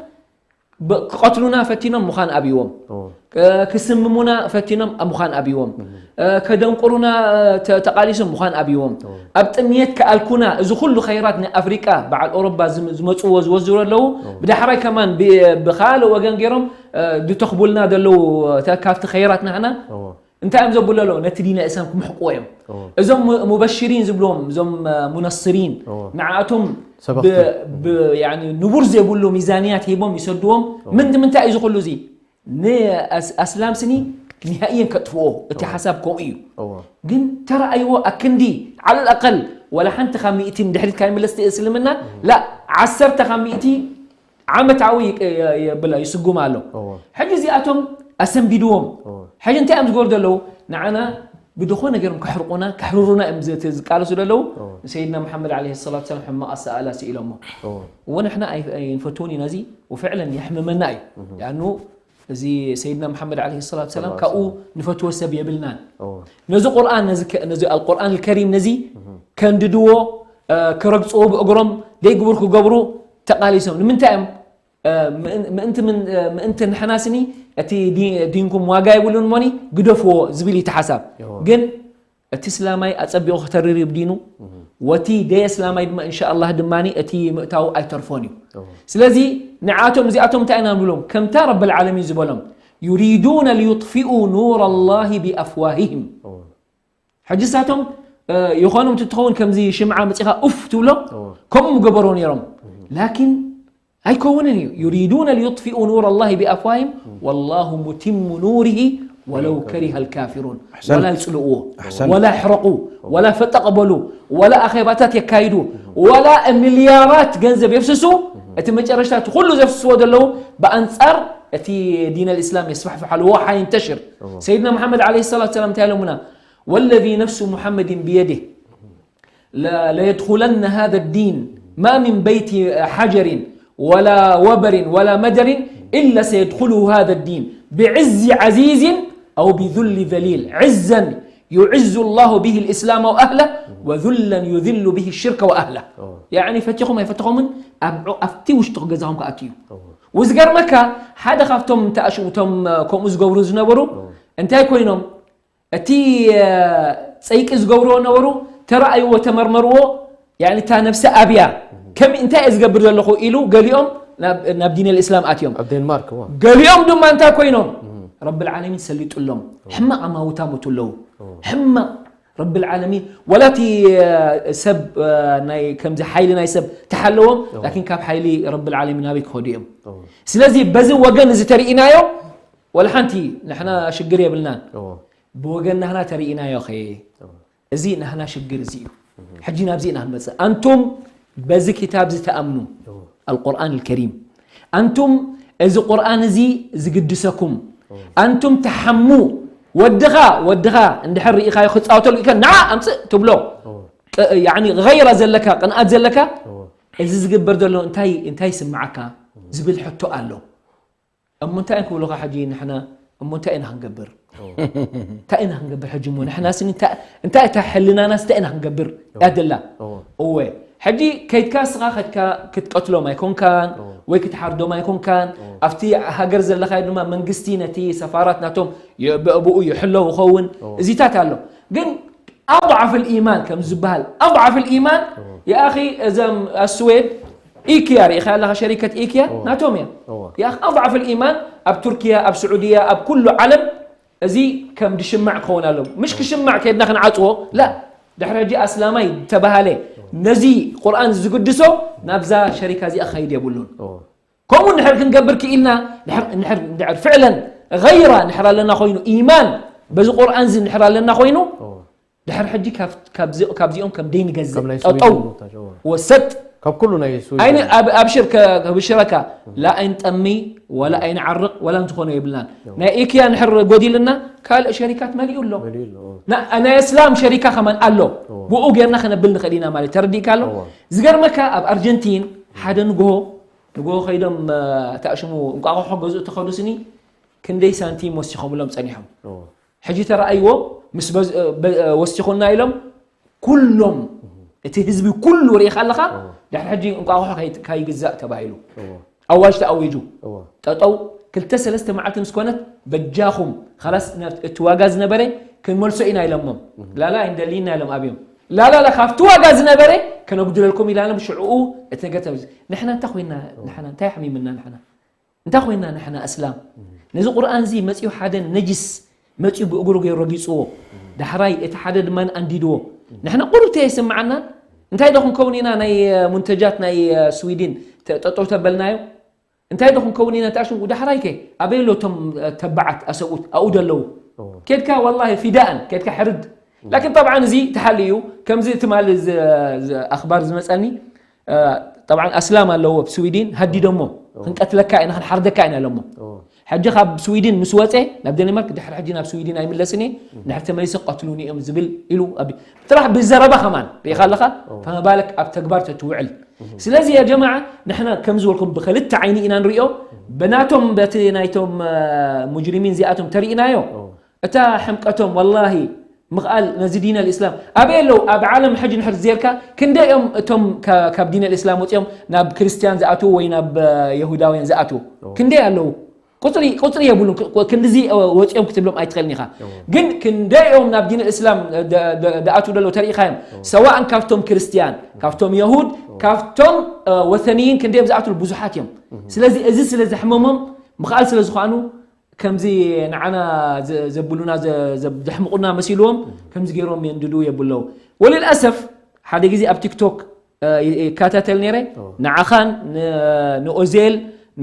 ብ- ክቐትሉና ፈቲኖም ምዃን ኣብይዎም እዎ እ፣ ክስምሙና ፈቲኖም ምዃን ኣብይዎም እ፣ ከደንቁሩና ተ- ተቓሊሶም ምዃን ኣብይዎም ኣብ ጥምየት ከኣልኩና እዚ ኩሉ ኸይራት ናይ ኣፍሪቃ በዓል ኦሮባ ዝም- ዝመፅዎ ዝወዝሩ ኣለዉ ብዳሕራይ ከማን ብ- ብኻልእ ወገን ገይሮም እ፣ ድተኽቡልና ዘለዉ ተ- ካብቲ ኸይራት ናህና እዎ እንታይ እዮም ዘብሉ ኣለዉ ነቲ ዲን ኣልእስላም ክምሕቅዎ እዮም እዎ እዞም ሙ- ሙበሽሪን ዝብልዎም እዞም እ፣ ሙነስሪን እዎ ንዓኣቶም ሰበኽቲ ብ- ብ- ያኒ ንቡር ዘይብሉ ሚዛንያት ሂቦም ይሰድዎም ምንዲ ምንታይ እዩ ዝኽሉ እዚ ንኣስላም ስኒ ንሃእየን ከጥፍኦ እቲ ሓሳብ ከምኡ እዩ እዎ ግን ተረኣይዎ ኣክንዲ ዓለል ኣቀል ወላ ሓንቲ ካብ ሚእቲ ንድሕሪት ካብ ይምለስ እቲ እስልምና ላ ዓሰርተ ካብ ሚእቲ ዓመታዊ ይቅ- የ- የብላ ይስጉም ኣሎ እዎ ሕጂ እዚኣቶም ኣሰንቢድዎም እዎ ሕጂ እንታይ እዮም ዝገብሩ ዘለዉ ንዓና ብድኾነ ነገርም ከሕርቁና ከሕርሩና እዮም ዝት- ዝቃለሱ ዘለዉ እዎ ንሰይድና መሓመድ ዓለ ሰላት ሰላም ሕማቕ ኣሰኣላ ስኢሎሞ እዎ እዎ ንሕና ኣይ- ኣይንፈትውን ኢና እዚ ወፍዕለን የሕምመና እዩ ያኑ እዚ ሰይድና መሓመድ ዓለ ሰላት ሰላም ካብኡ ንፈትወ ሰብ የብልናን እዎ ነዚ ቁርኣን ነዚ ከ- ነዚ ኣልቁርኣን ልከሪም ነዚ ከንድድዎ እ፣ ክረግፅዎ ብእግሮም ደይግብር ክገብሩ ተቃሊሶም ንምንታይ እዮም እ፣ ምእን- ምእንቲ ምን- እ፣ ምእንቲ ንሕና ስኒ እቲ ዲ- ዲንኩም ዋጋ የብሉን ሞኒ ግደፍዎ ዝብል እዩ እቲ ሓሳብ እዎ። ግን እቲ እስላማይ ኣጸቢቑ ክተርር እዩ ብዲኑ ወቲ ደይ እስላማይ ድማ እንሻ ኣላህ ድማ እቲ ምእታው ኣይተርፎን እዩ እዎ ስለዚ ንዓቶም እዚኣቶም እንታይ ኢና ንብሎም ከምታ ረብ ልዓለሚን ዝበሎም يريدون ليطفئوا نور الله بأفواههم እዎ ሕጂ ሳቶም ይኾኖም ትትኸውን ከምዚ ሽምዓ መፂኻ ኡፍ ትብሎ እዎ ከምኡ ምገበሮ ነይሮም ላኪን ኣይከውንን እዩ يريدون ليطفئوا نور الله بأفواههم والله متم نوره ولو كره الكافرون أحسنت. ولا يصلئوه أحسنت. ولا يحرقوه ولا ፈጠቅ በሉ ولا ኣኼባታት የካይዱ ولا ሚልያራት ገንዘብ የፍስሱ እቲ መጨረሽታ እቲ ኩሉ ዘፍስስዎ ዘለዉ ብኣንፃር እቲ ዲን ኣልእስላም የስፋሕፍሓሉ وحينتشر ሰይድና መሓመድ ዓለይሂ ሰላቱ ሰላም እንታይ ኢሎምና والذي نفس محمد بيده لا ليدخلن هذا الدين ما من بيت حجر ولا وبر ولا مدر إلا سيدخله هذا الدين بعز عزيز أو بذل ذليل عزا يعز الله به الإسلام وأهله وذلا يذل به الشرك وأهله يعني ፈቲኹም ኣይፈተኹምን ኣብ ኣብቲ ውሽጢ ገዛኹም ክኣትዩ ዝገርመካ ሓደ ካብቶም ተኣሽውቶም ከምኡ ዝገብሩ ዝነበሩ እንታይ ኮይኖም እቲ ጸይቂ ዝገብርዎ ነበሩ ተረኣይዎ ተመርመርዎ ያኒ እታ ነብሰ ኣብያ ከም እንታይ እየ ዝገብር ዘለኹ ኢሉ ገሊኦም ናብ ዲን ልእስላም ኣትዮም ኣብ ዴንማርክ እዋ ገሊኦም ድማ እንታይ ኮይኖም ረብ ልዓለሚን ሰሊጡሎም ሕማቕ ኣማውታ ሞቱ ኣለዉ ሕማቕ ረብ ልዓለሚን ወላ እቲ ሰብ ናይ ከምዚ ሓይሊ ናይ ሰብ ተሓለዎም ላኪን ካብ ሓይሊ ረብ ልዓለሚን ናበይ ክኸዱ እዮም ስለዚ በዚ ወገን እዚ ተርኢናዮ ወላ ሓንቲ ንሕና ሽግር የብልናን ብወገን ናህና ተርኢናዮ ኸ እዚ ናህና ሽግር እዚ እዩ ሕጂ ናብዚ ኢና ክንመፅእ ኣንቱም በዚ ክታብ እዚ ተኣምኑ ኣልቁርኣን ልከሪም ኣንቱም እዚ ቁርኣን እዚ ዝግድሰኩም ኣንቱም ተሓሙ ወድኻ ወድኻ እንድሕር ርኢኻዮ ክፃወተሉ ኢልካ ንዓ ኣምፅእ ትብሎ غيرة ዘለካ ቅንኣት ዘለካ እዚ ዝግበር ዘሎ እንታይ እንታይ ይስምዓካ ዝብል ሕቶ ኣሎ እሞ እንታይ ክብሉኻ ሕጂ ንሕና እሞ እንታይ ኢና ክንገብር እንታይ ኢና ክንገብር ሕጂ እሞ ንሕና ስኒ እንታይ እታ ሕልናናስ እንታይ ኢና ክንገብር ያደላ እወ ሕጂ ከይድካ ስኻ ከድካ ክትቀትሎም ኣይኮንካን ወይ ክትሓርዶም ኣይኮንካን ኣብቲ ሃገር ዘለኻዮ ድማ መንግስቲ ነቲ ሰፋራት ናቶም ብኡ ይሕለው ይኸውን እዚታት ኣሎ ግን أضعف الإيمان ከም ዝበሃል أضعف الإيمان يا أخي እዞም ኣስዌድ ኢክያ ርኢኻ ኣለኻ ሸሪከት ኢክያ ናቶም እያ يا أخي أضعف الإيمان ኣብ ቱርኪያ ኣብ ስዑድያ ኣብ ኩሉ ዓለም እዚ ከም ድሽማዕ ክኸውን ኣለዎ ምሽ ክሽማዕ ከድና ክንዓፅዎ ላ ድሕሪ ሕጂ ኣስላማይ ተባሃለ ነዚ ቁርኣን ዝግድሶ ናብዛ ሸሪካ እዚኣ ክኸይድ የብሉን ከምኡ እንድሕር ክንገብር ክኢልና እንድሕር ፍዕለን غيرة እንድሕር ኣለና ኮይኑ ኢማን በዚ ቁርኣን እዚ እንድሕር ኣለና ኮይኑ ድሕር ሕጂ ካብዚኦም ከም ደይ ንገዝእ ጠጠው ወሰጥ ካብ ኩሉ ናይ ኣብሽር ከብሽረካ ላ ኣይንጠሚ ወላ ኣይንዓርቕ ወላ እንዝኾነ የብልናን ናይ ኢክያ ንሕር ጎዲልና ካልእ ሸሪካት መሊኡ ኣሎ ናይ እስላም ሸሪካ ከማን ኣሎ ብኡ ጌርና ከነብል ንኽእል ኢና ማለት ተረዲእካ ኣሎ ዝገርመካ ኣብ ኣርጀንቲን ሓደ ንግሆ ንግሆ ከይዶም ተኣሽሙ እንቋቑሖ ገዝኡ ተኸዱ ስኒ ክንደይ ሳንቲም ወሲኾምሎም ጸኒሖም ሕጂ ተረኣይዎ ምስ ወሲኹና ኢሎም ኩሎም እቲ ህዝቢ ኩሉ ርኢኻ ኣለኻ። ድሕሪ ሕጂ እንቋቑሖ ከይት- ከይግዛእ ተባሂሉ ኣዋጅ ተኣዊጁ። ጠጠው ክልተ ሰለስተ መዓልቲ ምስ ኮነት በጃኹም ኻላስ ናብ እቲ ዋጋ ዝነበረ ክንመልሶ ኢና ኢሎሞም። ላላ ኣይንደልይና ኢሎም ኣብዮም። ላላላ ካብቲ ዋጋ ዝነበረ ከነጉድለልኩም ኢላሎም ሽዕኡ እቲ ነገር ተመልሲ። ንሕና እንታይ ኮይና ንሕና እንታይ ሓሚምና ንሕና እንታይ ኮይና ንሕና እስላም ነዚ ቁርኣን እዚ መፅኡ ሓደ ነጅስ መፅኡ ብእግሩ ገይሩ ረጊፅዎ ዳሕራይ እቲ ሓደ ድማ ኣንዲድዎ ንሕና ቁሩብ ተየስምዓናን እንታይ ዶ ክንከውን ኢና ናይ ሙንተጃት ናይ ስዊድን ጠጠው ተበልናዮ እንታይ ዶ ክንከውን ኢና ተኣሽም ዳሕራይ ከ ኣበይ ኣሎ እቶም ተባዓት ኣሰብኡት ኣብኡ ዶ ኣለዉ ኬድካ ወላሂ ፊዳእን ኬድካ ሕርድ ላኪን ጠብዓን እዚ ተሓሊ እዩ ከምዚ ትማሊ ኣኽባር ዝመፀኒ ጠብዓን ኣስላም ኣለዎ ኣብ ስዊድን ሃዲዶሞ ክንቀትለካ ኢና ክንሓርደካ ኢና ኢሎሞ ሕጂ ካብ ስዊድን ምስ ወፀ ናብ ደንማርክ ድሕሪ ሕጂ ናብ ስዊድን ኣይምለስን እየ ድሕሪ ተመሊሰ ቀትሉኒ እዮም ዝብል ኢሉ ጥራሕ ብዘረባ ከማን ርኢኻ ኣለኻ ፈመባለክ ኣብ ተግባር ተትውዕል ስለዚ ያ ጀማዓ ንሕና ከም ዝበልኩም ብክልተ ዓይኒ ኢና ንሪኦ በናቶም በቲ ናይቶም ሙጅሪሚን እዚኣቶም ተሪኢናዮ እታ ሕምቀቶም ወላሂ ምኽኣል ነዚ ዲን ኣልእስላም ኣበይ ኣለዉ ኣብ ዓለም ሕጂ ንሕር ዜርካ ክንደይ እዮም እቶም ካብ ዲን ኣልእስላም ወፂኦም ናብ ክርስትያን ዝኣትዉ ወይ ናብ የሁዳውያን ዝኣትዉ ክንደይ ኣለዉ ቁፅሪ ቁፅሪ የብሉን ክንድዚ ወፂኦም ክትብሎም ኣይትኽእልን ኢኻ ግን ክንደይ እዮም ናብ ዲን ኣልእስላም ዝኣትዉ ደለዉ ተሪኢኻዮም ሰዋእን ካብቶም ክርስትያን ካብቶም የሁድ ካብቶም ወተንይን ክንደይ እዮም ዝኣትሉ ብዙሓት እዮም ስለዚ እዚ ስለ ዘሕመሞም ምኽኣል ስለ ዝኾኑ ከምዚ ንዓና ዘብሉና ዘሕምቑና መሲልዎም ከምዚ ገይሮም የንድዱ የብለው ወልልኣሰፍ ሓደ ግዜ ኣብ ቲክቶክ ይከታተል ነይረ ንዓኻን ንኦዜል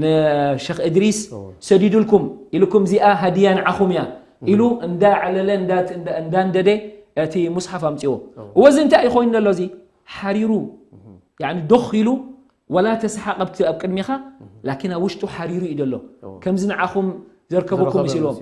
ንሸኽ እድሪስ ሰዲዱልኩም ኢልኩም እዚኣ ሃድያ ንዓኹም እያ ኢሉ እንዳዓለለ እንዳንደደ እቲ ሙስሓፍ ኣምፅዎ እወዚ እንታይ እዩ ኮይኑ ዘሎ እዚ ሓሪሩ ዶኽ ኢሉ ወላ ተስሓቕ ኣብቲ ኣብ ቅድሚኻ ላኪን ኣብ ውሽጡ ሓሪሩ እዩ ደሎ ከምዚ ንዓኹም ዘርከበኩም መሲልዎም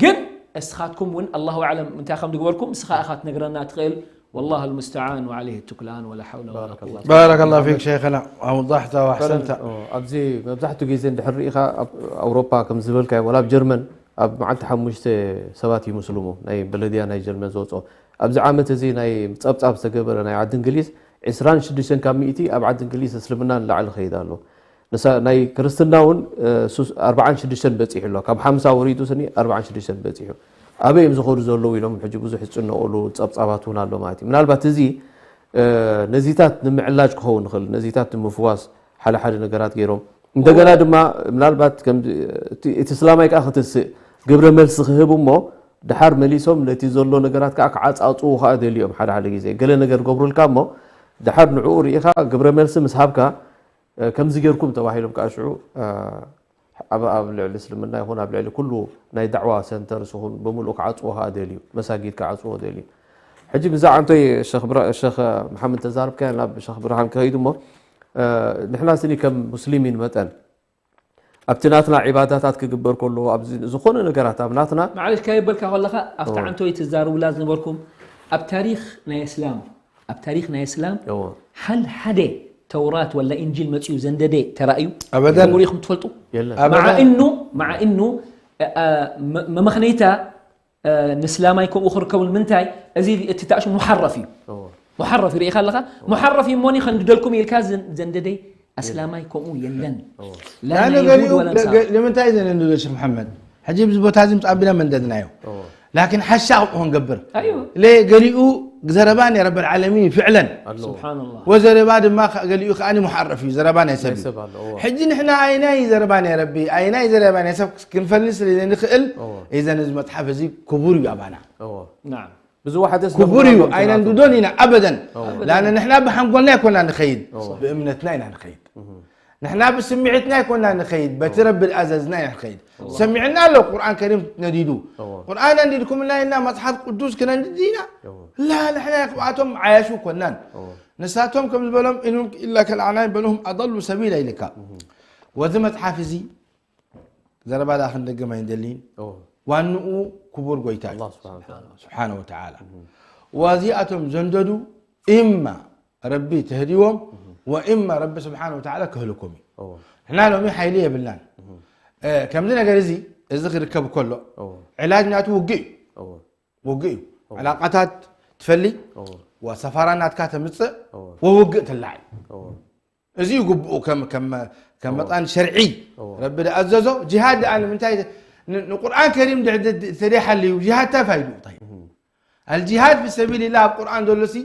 ግን እስኻትኩም እውን ኣላሁ ኣዕለም እንታይ ከም ዝግበርኩም እስኻ ኢኻ ትነግረና ትኽእል والله المستعان وعليه التكلان ولا حول ولا قوة بارك الله فيك شيخنا أوضحت وأحسنت ኣብዚ መብዛሕትኡ ግዜ እንድሕር ርኢኻ ኣብ ኣውሮፓ ከም ዝበልካዮ ወላ ኣብ ጀርመን ኣብ መዓልቲ ሓሙሽተ ሰባት ይምስልሙ ናይ በለድያ ናይ ጀርመን ዝወፅኦ ኣብዚ ዓመት እዚ ናይ ፀብፃብ ዝተገበረ ናይ ዓዲ እንግሊዝ ዕስራን ሽዱሽተን ካብ ሚእቲ ኣብ ዓዲ እንግሊዝ እስልምና ንላዕሊ ኸይድ ኣሎ ናይ ክርስትና እውን ኣርባዓን ሽዱሽተን በፂሑ ኣሎ ካብ ሓምሳ ወሪዱ ስኒ ኣርባዓን ሽዱሽተን በፂሑ ኣበይ እዮም ዝኸዱ ዘለዉ ኢሎም ሕጂ ብዙሕ ዝጭነቑሉ ፀብፃባት እውን ኣሎ ማለት እዩ ምናልባት እዚ ነዚታት ንምዕላጅ ክኸውን ይኽእል ነዚታት ንምፍዋስ ሓደ ሓደ ነገራት ገይሮም እንደገና ድማ ምናልባት እቲ እስላማይ ከዓ ክትስእ ግብረ መልሲ ክህብ እሞ ድሓር መሊሶም ነቲ ዘሎ ነገራት ከዓ ክዓፃፅዉ ከዓ ደልዮም ሓደ ሓደ ግዜ ገለ ነገር ገብሩልካ እሞ ድሓር ንዕኡ ርኢኻ ግብረ መልሲ ምስ ሃብካ ከምዚ ጌርኩም ተባሂሎም ከዓ ሽዑ ኣብ ኣብ ልዕሊ እስልምና ይኹን ኣብ ልዕሊ ኩሉ ናይ ዳዕዋ ሰንተርስ ይኹን ብምሉእ ክዓፅዎ ከዓ ደልዩ መሳጊድ ክዓፅዎ ደልዩ ሕጂ ብዛዕ እንቶይ ሸኽ መሓመድ ተዛርብካ ናብ ሸኽ ብርሃን ክኸይዱ እሞ ንሕና ስኒ ከም ሙስሊሚን መጠን ኣብቲ ናትና ዒባዳታት ክግበር ከሎ ኣብዚ ዝኾነ ነገራት ኣብ ናትና ማዕለሽ ከየበልካ ከለኻ ኣብቲ ዓንቶይ ትዛርቡላ ዝነበርኩም ኣብ ታሪኽ ናይ እስላም ኣብ ታሪኽ ናይ እስላም ሓል ሓደ ተውራት ወላ ኢንጂል መፅኡ ዘንደደ ተራእዩ ኣበደን ሪኢኹም ትፈልጡ የለን مع انه مع انه መመኽነይታ ንእስላማይ ከምኡ ክርከቡ ንምንታይ እዚ እቲ ተኣሽ ሙሓረፍ እዩ ሙሓረፍ ይርኢኻ ኣለኻ ሙሓረፍ እዩ እሞኒ ከንድደልኩም ኢልካ ዘንደደይ ኣስላማይ ከምኡ የለን لا نقول لمن تايزن عنده الشيخ محمد حجيب زبوتازم تعبنا من ددنايو لكن حشا هون قبر ايوه ليه قالوا زربان يا رب العالمين فعلا سبحان الله وزربان ما قالوا خاني محرف زربان يا سبي ይሰብ ኣሎ እዎ። ሕጂ ንሕና ኣይናይ ዘረባና ረቢ ኣይናይ ዘረባና ሰብ ክንፈልስ ስለ ዘይንኽእል እዎ። እዘን እዚ መፅሓፍ እዚ ክቡር እዩ ኣባና እዎ። نعم ብዙ ዋሕደ ክቡር እዩ ኣይነንድዶን ኢና ኣበደን أبداً. ላነ ንሕና ብሓንጎልና ኣይኮና ንኸይድ እዎ። ብእምነትና ኢና ንኸይድ ንሕና ብስምዒትና ኣይኮና ንኸይድ በቲ ረቢ ዝኣዘዝና ኢና ንኸይድ ሰሚዕና ኣሎ ቁርኣን ከሪም ነዲዱ እዎ። ቁርኣን ኣንዲድኩምልና ኢና መፅሓፍ ቅዱስ ክነንድድ ኢና እዎ። ላ ንሕና ክብኣቶም ዓያሹ ኮናን እዎ። ንሳቶም ከም ዝበሎም ኢኑም ኢላ ከልዓናይ በልሁም ኣضሉ ሰቢላ ኢልካ ወዚ መፅሓፍ እዚ ዘረባ ዳ ክንደግም ኣይንደልይን እዎ። ዋንኡ ክቡር ጎይታ እዩ ኣላህ ስብሓን ወተዓላ። ስብሓነ ወተዓላ ወዚኣቶም ዘንደዱ ኢማ ረቢ ተህድዎም ወኢማ ረቢ ስብሓነ ወተዓላ ክህልኩም እዩ እዎ። ንሕና ሎሚ ሓይሊ የብልናን እ፣ ከምዚ ነገር እዚ እዚ ክርከብ ከሎ እዎ። ዕላጅ ናቱ ውግእ እዩ እዎ። ውግእ እዩ ዕላቃታት ትፈሊ እዎ። ወሰፋራ ናትካ ተምጽእ፣ እወ። ወውግእ ትላዕ። እወ። እዚ እዩ ግብኡ ከም ከም ከም እወ። መጣን ሸርዒ እወ። ረቢ ደኣዘዞ። ጂሃድ ደኣ ንምንታይ ን- ንቁርኣን ከሪም ድሕድ- ተደይሓልዩ ጂሃድ እንታይ ፋይድኡ እንታይ? እህም። ኣልጂሃድ ፊ ሰቢልላህ ኣብ ቁርኣን ዘሎ ሲ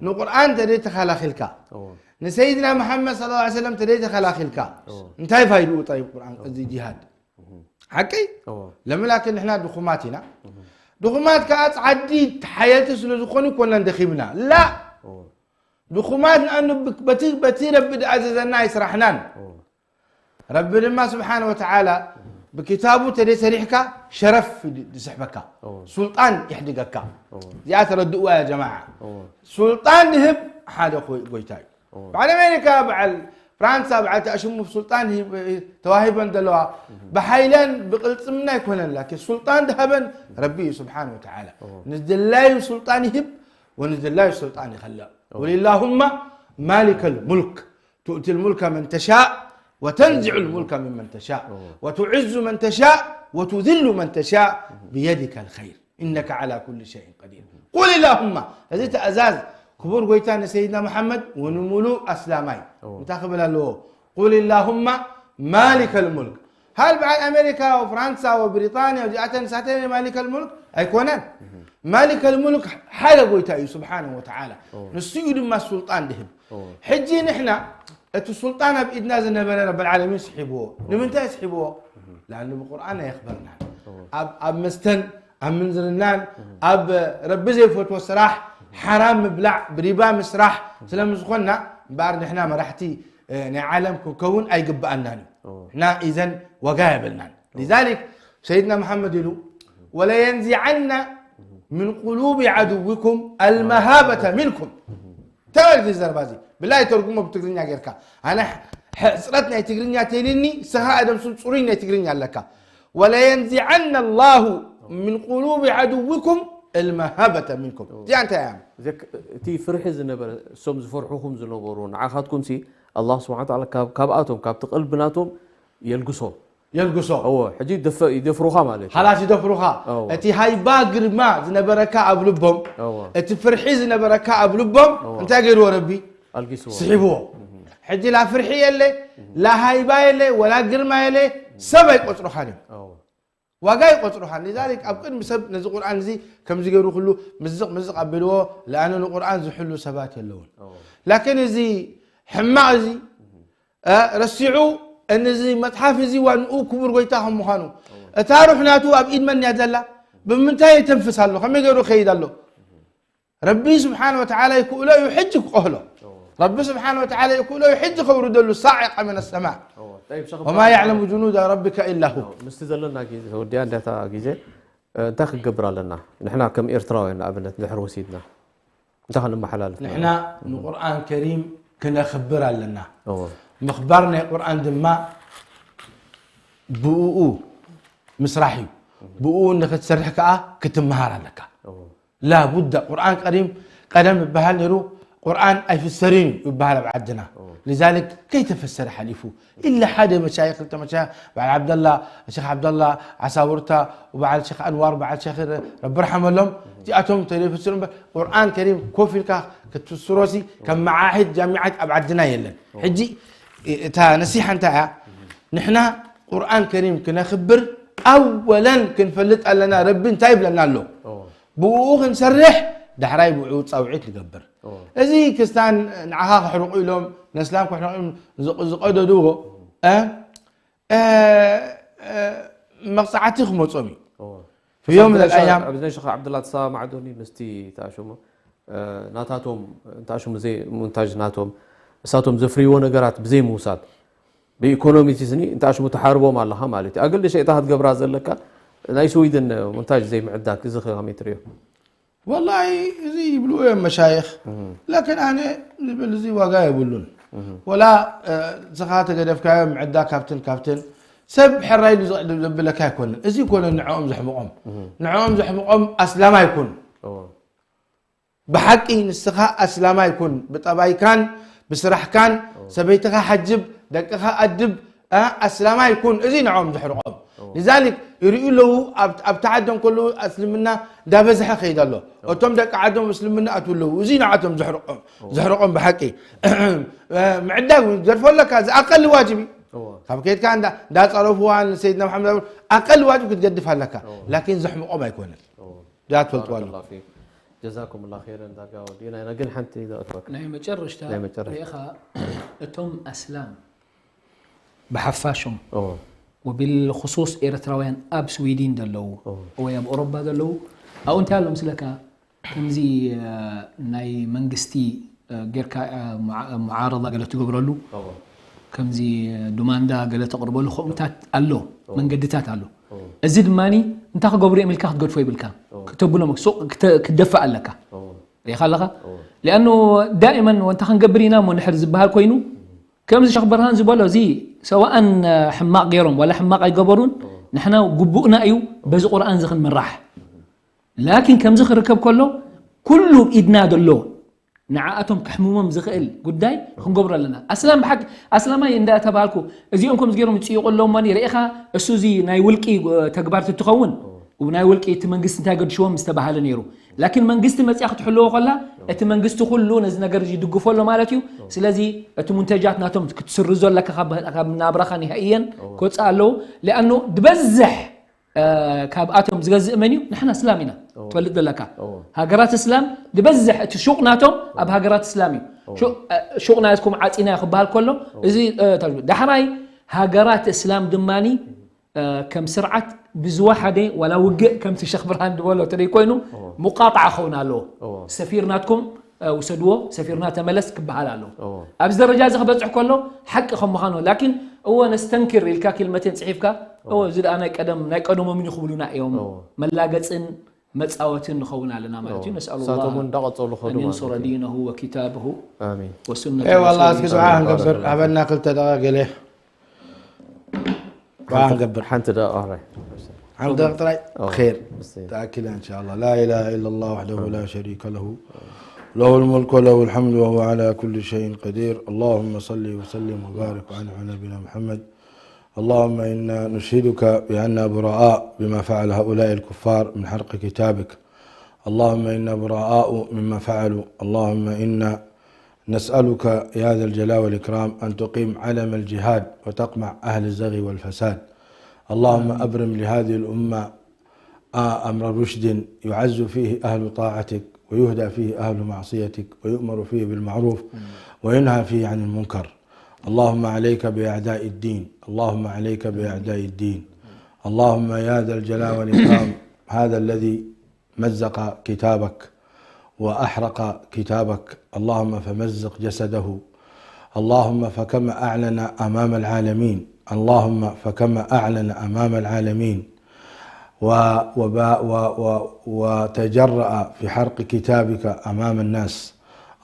ንቁርኣን ተደይ ተኸላኺልካ፣ እወ። ንሰይድና መሓመድ ሰለላሁ ዐለይሂ ወሰለም ተደይ ተኸላኺልካ፣ እወ። እንታይ ፋይድኡ ጠይብ ቁርኣን እዚ ጂሃድ? እህም። ሓቂ? እወ። ለምላክን ንሕና ድኹማት ኢና። እህም። ድኹማት ከኣ ጻዓዲ ተሓየልቲ ስለ ዝኾኑ ይኮናን ደኺምና። ላ! እወ። ድኹማት ንኣኑ ብ- በቲ በቲ ረቢ ድኣዘዘና ኣይስራሕናን። እወ። ረቢ ድማ ስብሓነ ወተዓላ ብኪታቡ ተደይ ሰሪሕካ ሸረፍ ድ- ድስሕበካ። እወ። ሱልጣን ይሕድገካ። እወ። እዚኣ ተረድእዋ ያ ጀማዓ። እወ። ሱልጣን ድህብ ሓደ ኮይ- ጎይታ እዩ። እወ። በዓል ኣሜሪካ፣ በዓል ፍራንሳ፣ በዓል ተኣሽሙ ሱልጣን ሂብ- ተዋሂበን ዘለዋ እህ። ብሓይለን ብቅልጽምና ኣይኮነን፣ ላኪን ሱልጣን ድሃበን ረቢ እዩ ስብሓነ ወተዓላ። እወ። ንዝድላዩ ሱልጣን ይህብ ወንዝድላዩ ሱልጣን ይኸልዕ። እወ። ቁል ላሁማ ማሊከ ልሙልክ ቱእቲ ልሙልከ መን ተሻእ ወተንዚዑ ልሙልከ ምመን ተሻእ እወ። ወቱዕዙ መን ተሻእ ወቱዝሉ መን ተሻእ ብየዲከ ልኸይር ኢነከ ዓላ ኩሉ ሸይን ቀዲር። ቁል ላሁማ፣ እዚ ትእዛዝ ክቡር ጎይታ ንሰይድና መሓመድ ወንሙሉእ ኣስላማይ እወ። እንታይ ክብል ኣለዎ? ቁል ላሁማ ማሊከ ልሙልክ። ሃል በዓል ኣሜሪካ ወፍራንሳ ወብሪጣንያ እዚኣተን ንሳተን ማሊከ ልሙልክ ኣይኮነን። ማሊከ ልሙልክ ሓደ ጎይታ እዩ ስብሓነሁ ወተዓላ። እወ። ንሱ እዩ ድማ ሱልጣን ድህብ። እወ። ሕጂ ንሕና እቲ ሱልጣን ኣብ ኢድና ዝነበረ ረብል ዓለሚን ስሒብዎ። እወ። ንምንታይ ስሒብዎ? እህ። ለኣኑ ብቁርኣን ኣየኽበርናን። እወ። ኣብ ኣብ መስተን ኣብ ምንዝርናን እህ። ኣብ ረቢ ዘይፈትዎ ስራሕ ሓራም ምብላዕ ብሪባ ምስራሕ ስለ ዝኾንና እምበኣር ንሕና መራሕቲ እ፣ ናይ ዓለም ክንከውን ኣይግብኣናን እዩ። እወ። ንሕና ኢዘን ዋጋ የብልናን። እወ። ሊዛሊክ ሰይድና መሓመድ ኢሉ ወለየንዚዓና ምን ቁሉቢ ዓድውኩም ኣልመሃበተ ሚንኩም። እንታይ ማለት እዩ ዘረባ እዚ? ብላይ ተርጉሞ ብትግርኛ ጌርካ። ኣነ ሕ- ሕፅረት ናይ ትግርኛ ተይልኒ፣ ስኻ ኣደም ስም ፅሩይ ናይ ትግርኛ ኣለካ። ወለየንዚዓና ላሁ ምን ቁሉቢ ዓድውኩም ኣልመሃበተ ሚንኩም። እዚኣ እንታይ እያ? ዘክ- እቲ ፍርሒ ዝነበረ፣ እሶም ዝፈርሑኹም ዝነበሩ ንዓኻትኩም ሲ ኣላህ ስብሓን ወተዓላ ካብ- ካብኣቶም ካብቲ ቀልቢ ናቶም የልግሶ። የልግሶ። እዎ፣ ሕጂ ይደፈ- ይደፍሩኻ ማለት እዩ። ሓላስ ይደፍሩኻ። እዎ። እቲ ሃይባ ግርማ ዝነበረካ ኣብ ልቦም፣ እዎ። እቲ ፍርሒ ዝነበረካ ኣብ ልቦም እዎ። እንታይ ገይርዎ ረቢ? ኣልጊስዎ። ስሒብዎ። እህ። ሕጂ ላ ፍርሒ የለ፣ እህ። ላ ሃይባ የለ፣ ወላ ግርማ የለ፣ ሰብ ኣይቆጽሩኻን እዮም። እዎ። ዋጋ ይቆጽሩኻን። ሊዛሊክ ኣብ ቅድሚ ሰብ ነዚ ቁርኣን እዚ ከምዚ ገይሩ ኩሉ ምዝቕ ምዝቕ ኣቢልዎ፣ ለኣነ ንቁርኣን ዝሕሉ ሰባት የለውን። እዎ። ላኪን እዚ ሕማቕ እዚ እ፣ ረሲዑ፣ እነዚ መጽሓፍ እዚ ዋንኡ ክቡር ጎይታ ከም ምዃኑ፣ እታ ሩሕ ናቱ ኣብ ኢድ መን እያ ዘላ? ብምንታይ የተንፍስ ኣሎ? ከመይ ገይሩ ይኸይድ ኣሎ? ረቢ ስብሓን ወተዓላ ይክእሎ እዩ ሕጂ ክቆህሎ። ረቢ ስብሓን ወተዓላ ይክእሎ እዩ ሕጂ ከውርደሉ ሳዒቃ ምን ሰማ። እዎ። ጠይብ፣ ሸኽ ወማ ይዕለሙ ጅኑዳ ረቢከ ኢላ ሁ። ምስቲ ዘለና ግዜ ተወዲኣ እንዳታ ግዜ፣ እ፣ እንታይ ክንገብር ኣለና? ንሕና ከም ኤርትራውያን ንኣብነት ድሕሪ ወሲድና እንታይ ክንመሓላልፍ ንሕና ንቁርኣን ከሪም ክነኽብር ኣለና። እዎ። ምኽባር ናይ ቁርኣን ድማ ብእኡ ምስራሕ እዩ። ብእኡ ንኽትሰርሕ ከኣ ክትመሃር ኣለካ። እዎ። ላቡዳ ቁርኣን ከሪም ቀደም ይበሃል ነይሩ፣ ቁርኣን ኣይፍሰርን እዩ ይበሃል ኣብ ዓድና። እዎ። ሊዛሊክ ከይተፈሰረ ሓሊፉ ኢላ ሓደ መሻይኽ ክልተ መሻይኽ በዓል ዓብደላ፣ ሸኽ ዓብደላ ዓሳውርታ ወበዓል ሸኽ ኣንዋር በዓል ሸኽ ረቢ ርሓመሎም እዚኣቶም ተይፈስሩ እምበር ቁርኣን ከሪም ኮፍ ኢልካ ክትፍስሮሲ ከም መዓሂድ ጃሚዓት ኣብ ዓድና የለን። ሕጂ እታ ነሲሓ እንታይ እያ? ንሕና ቁርኣን ከሪም ክነኽብር ኣወለን ክንፈልጥ ኣለና ረቢ እንታይ ይብለና ኣሎ። ብኡ ክንሰርሕ ዳሕራይ ብኡ ፃውዒት ንገብር። እዚ ክስታን ንዓኻ ክሕርቑ ኢሎም ነስላም ክሕርቑ ኢሎም ዝቐደድዎ መቕፃዕቲ ክመፆም እዩ። ዮም ኣያም ኣብዚ ናይ ሸኻ ዓብድላ ተሰማማዕዶኒ ምስቲ ተኣሽሙ ናታቶም እንተኣሽሙ ዘይ ሙንታጅ ናቶም እሳቶም ዘፍርይዎ ነገራት ብዘይ ምውሳድ ብኢኮኖሚ ስኒ እንተኣሽሙ ተሓርቦም ኣለኻ ማለት እዩ። ኣገል ሸይጣ ክትገብራ ዘለካ ናይ ስዊድን ሙንታጅ ዘይምዕዳግ እዚ ከመይ ትሪኦ? ወላሂ እዚ ይብልዎ እዮም መሻይኽ። ላኪን ኣነ ዝብል እዚ ዋጋ የብሉን። ወላ ንስኻ ተገደፍካዮ ምዕዳግ ካብትን ካብትን ሰብ ሕራይ ኢሉ ዘብለካ ኣይኮነን። እዚ ይኮነ ንዕኦም ዘሕምቖም። ንዕኦም ዘሕምቖም ኣስላማይ ኩን። ብሓቂ ንስኻ ኣስላማይ ኩን። ብጠባይካን ብስራሕካን ሰበይትኻ ሓጅብ፣ ደቅኻ ኣድብ፣ ኣስላማይ ኩን። እዚ ንዕኦም ዘሕርቖም። ንዛሊክ ይርእዩ ኣለዉ ኣብቲ ዓዶም ከለዉ እስልምና እንዳበዝሐ ከይድ ኣሎ። እቶም ደቂ ዓዶም እስልምና ኣትዉ ኣለዉ። እዚ ንዓቶም ዘሕርቆም ብሓቂ ምዕዳግ ገድፎ ኣለካ። እዚ ኣቀሊ ዋጅብ እዩ። ካብ ከይድካ እንዳፀረፍዋ ንሰይድና መሓመድ ኣቀሊ ዋጅብ ክትገድፍ ኣለካ። ላኪን ዘሕምቆም ኣይኮነን። ዳ ትፈልጥዋ ኣለኩም። ጀዛኩም ላ ኸይረን። ዳርጋ ወዲእና ኢና፣ ግን ሓንቲ ዘእትወካ ናይ መጨረሽታ ናይ መጨረሽታ። ርኢኻ እቶም ኣስላም ብሓፋሾም ወብልክሱስ ኤርትራውያን ኣብ ስዊድን ዘለዉ ወይ ኣብ ኦሮባ ዘለዉ ኣብኡ እንታይ ኣሎ ምስለካ ከምዚ ናይ መንግስቲ ጌርካ ሙዓረዳ ገለ ትገብረሉ ከምዚ ዱማንዳ ገለ ተቕርበሉ ከምኡታት ኣሎ መንገድታት ኣሎ። እዚ ድማ እንታይ ክገብሩ እዮም ኢልካ ክትገድፎ ይብልካ። ክተብሎም ሱቕ ክትደፍእ ኣለካ። ሪኢኻ ኣለኻ። ሊኣኑ ዳእመን ወንታ ክንገብር ኢና እሞ ንሕር ዝበሃል ኮይኑ ከምዚ ሸኽ በርሃን ዝበሎ እዚ ሰዋእን ሕማቕ ገይሮም ዋላ ሕማቕ ኣይገበሩን ንሕና ግቡእና እዩ በዚ ቁርኣን እዚ ክንምራሕ። ላኪን ከምዚ ክርከብ ከሎ ኩሉ ኢድና ዘሎ ንዓኣቶም ከሕምሞም ዝኽእል ጉዳይ ክንገብሮ ኣለና። ኣስላም ብሓቂ ኣስላማይ እንዳ ተባልኩ እዚኦም ከምዚ ገይሮም ይፅይቑ ኣለዎም ማኒ ርኢኻ እሱ እዚ ናይ ውልቂ ተግባር ትትኸውን ናይ ውልቂ እቲ መንግስቲ እንታይ ገድሽዎም ምስተባሃለ ነይሩ። ላኪን መንግስቲ መፅያ ክትሕልዎ ከላ እቲ መንግስቲ ኩሉ ነዚ ነገር ይድግፎ ኣሎ ማለት እዩ። ስለዚ እቲ ሙንተጃት ናቶም ክትስርዞ ኣለካ ካብ ናብራኻ ኒሃእየን ክወፅእ ኣለዉ። ሊኣኑ ድበዝሕ ካብኣቶም ዝገዝእ መን እዩ? ንሕና እስላም ኢና ትፈልጥ ዘለካ። ሃገራት እስላም ዝበዝሕ እቲ ሹቕ ናቶም ኣብ ሃገራት እስላም እዩ። ሹቕ ናትኩም ዓፂና ክበሃል ከሎ እዚ ዳሕራይ ሃገራት እስላም ድማ ከም ስርዓት ብዝወሓደ ዋላ ውግእ ከምቲ ሸኽ ብርሃን ዝበሎ ተደይ ኮይኑ ሙቃጣዓ ክኸውን ኣለዎ። ሰፊር ናትኩም ውሰድዎ ሰፊርና ተመለስ ክበሃል ኣለዎ። ኣብዚ ደረጃ እዚ ክበፅሕ ከሎ ሓቂ ከም ምዃኑ ላኪን እወ ነስተንክር ኢልካ ኪልመቴን ፅሒፍካ እወ እዚ ደኣ ናይ ቀደም ናይ ቀደሞም እዩ ክብሉና እዮም። መላገፅን መፃወትን ንኸውን ኣለና ማለት እዩ። ነስኣሉ ንሳቶም እውን እንዳቐፀሉ ከዱ أن ማለት ينصر እዩ። دينه وكتابه ኣሚን። وسنة ኤ ዋላ رسوله እስኪ صلى ዱዓ الله عليه ንገብር وسلم. ሃበና ክልተ ደቂቃ ገለ ዱዓ ንገብር ሓንቲ ደቂቃ ራይ ሓንቲ ደቂቃ ጥራይ ኦ፣ ኸይር እሰይ። تأكل إن شاء الله. لا إله إلا الله وحده لا شريك له، له الملك وله الحمد وهو على كل شيء قدير. اللهم صل وسلم وبارك وأنعم على نبينا محمد. اللهم إنا نشهدك بأننا براء بما فعل هؤلاء الكفار من حرق كتابك. اللهم إنا براء مما فعلوا. اللهم إنا نسألك يا ذا الجلال والإكرام أن تقيم علم الجهاد وتقمع أهل الزغي والفساد. اللهم أبرم لهذه الأمة أمر رشد يعز فيه أهل طاعتك ويهدى فيه أهل معصيتك ويؤمر فيه بالمعروف وينهى فيه عن المنكر. اللهم عليك بأعداء الدين، اللهم عليك بأعداء الدين. اللهم يا ذا الجلال والإكرام، هذا الذي مزق كتابك وأحرق كتابك، اللهم فمزق جسده، اللهم فكما أعلن أمام العالمين، اللهم فكما أعلن أمام العالمين و- وبا- و- و- وتجرأ في حرق كتابك أمام الناس،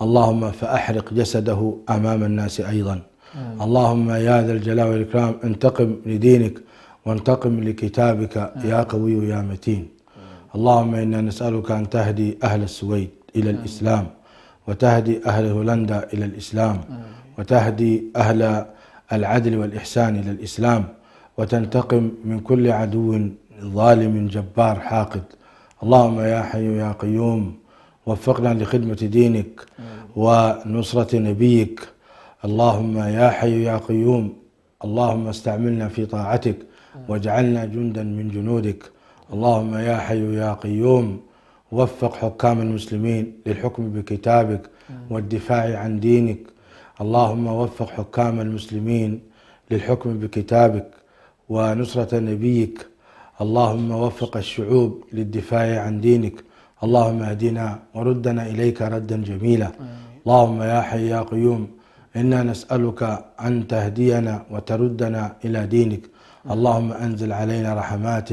اللهم فأحرق جسده أمام الناس أيضا. اللهم يا ذا الجلال والإكرام انتقم لدينك وانتقم لكتابك يا قوي يا متين. اللهم إنا نسألك أن تهدي أهل السويد إلى الإسلام، وتهدي أهل هولندا إلى الإسلام، وتهدي أهل العدل والإحسان إلى الإسلام، وتنتقم من كل عدو ظالم جبار حاقد. اللهم يا حي يا قيوم وفقنا لخدمة دينك ونصرة نبيك. اللهم يا حي يا قيوم اللهم استعملنا في طاعتك واجعلنا جندا من جنودك. اللهم يا حي يا قيوم وفق حكام المسلمين للحكم بكتابك والدفاع عن دينك. اللهم وفق حكام المسلمين للحكم بكتابك ونصرة نبيك. اللهم وفق الشعوب للدفاع عن دينك. اللهم اهدنا وردنا إليك ردا جميلا. اللهم يا حي يا قيوم إنا نسألك أن تهدينا وتردنا إلى دينك. اللهم أنزل علينا رحمات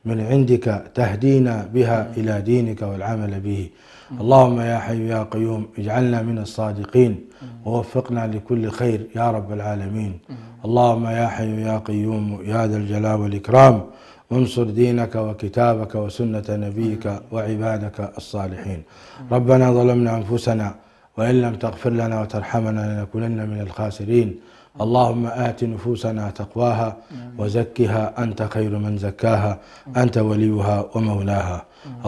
من عندك تهدينا بها إلى دينك والعمل به. اللهم يا حي يا قيوم اجعلنا من الصادقين ووفقنا لكل خير يا رب العالمين. اللهم يا حي يا قيوم يا ذا الجلال والإكرام انصر دينك وكتابك وسنة نبيك وعبادك الصالحين. ربنا ظلمنا أنفسنا وإن لم تغفر لنا وترحمنا لنكونن من الخاسرين. اللهم آت نفوسنا تقواها وزكها أنت خير من زكاها أنت وليها ومولاها.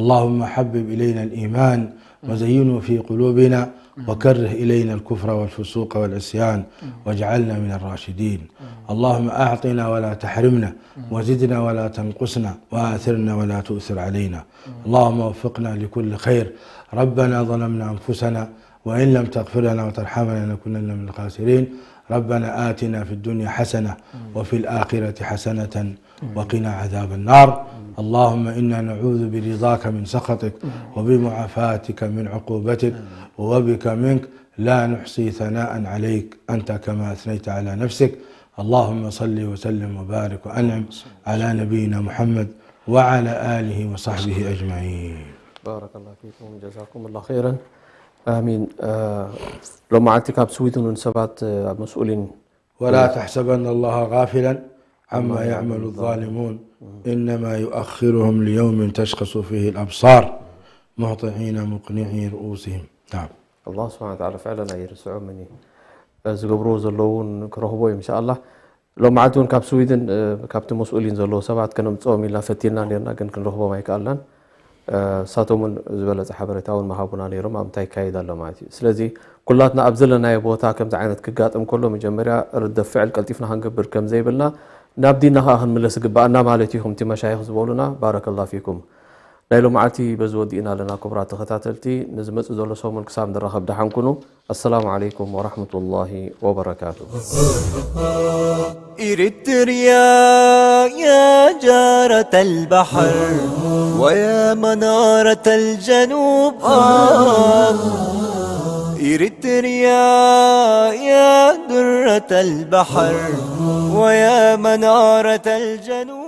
اللهم حبب إلينا الإيمان وزينه في قلوبنا وكره إلينا الكفر والفسوق والعصيان واجعلنا من الراشدين. اللهم أعطنا ولا تحرمنا وزدنا ولا تنقصنا وآثرنا ولا تؤثر علينا. اللهم وفقنا لكل خير. ربنا ظلمنا أنفسنا وإن لم تغفر لنا وترحمنا لنكونن من الخاسرين. ربنا آتنا في الدنيا حسنة وفي الآخرة حسنة وقنا عذاب النار. اللهم إنا نعوذ برضاك من سخطك وبمعافاتك من عقوبتك وبك منك لا نحصي ثناء عليك أنت كما أثنيت على نفسك. اللهم صل وسلم وبارك وأنعم على نبينا محمد وعلى آله وصحبه أجمعين. بارك الله فيكم، جزاكم الله خيرا. آمين. ሎማዓንቲ ካብ ስዊድን እውን ሰባት ኣብ መስኡሊን ولا تحسبن الله غافلا عما يعمل الظالمون إنما يؤخرهم ليوم تشخص فيه الأبصار مهطعين مقنعي رؤوسهم. نعم. ኣላህ ስብሓን ወተዓላ ፍዕለን ኣይርስዖምን እዩ። ዝገብርዎ ዘለዉ እውን ክረኽቦ እዩ እንሻ ኣላህ። ሎማዓንቲ እውን ካብ ስዊድን ካብቲ መስኡሊን ዘለዉ ሰባት ከነምፅኦም ኢልና ፈቲልና ነርና፣ ግን ክንረኽቦም ኣይከኣልናን። እሳቶም እውን ዝበለፀ ሓበሬታ እውን መሃቡና ነይሮም ኣብ እንታይ ይካየድ ኣሎ ማለት እዩ። ስለዚ ኩላትና ኣብ ዘለናዮ ቦታ ከምዚ ዓይነት ክጋጥም ከሎ መጀመርያ ርደ ፍዕል ቀልጢፍና ክንገብር ከም ዘይብልና ናብ ዲንና ከዓ ክንምለስ ይግባኣና ማለት እዩ። ከምቲ መሻይኽ ዝበሉና ባረከላ ፊኩም። ናይ ሎማዓልቲ በዚ ወዲእና ኣለና ክቡራት ተኸታተልቲ። ንዝመፅእ ዘሎ ሰሙን ክሳብ ንራኸብ ደሓን ኩኑ። ኣሰላሙ ዓለይኩም ወራሕመቱላሂ ወበረካቱ። إريتريا يا جارة البحر ويا منارة الجنوب آه. إريتريا يا درة البحر ويا منارة الجنوب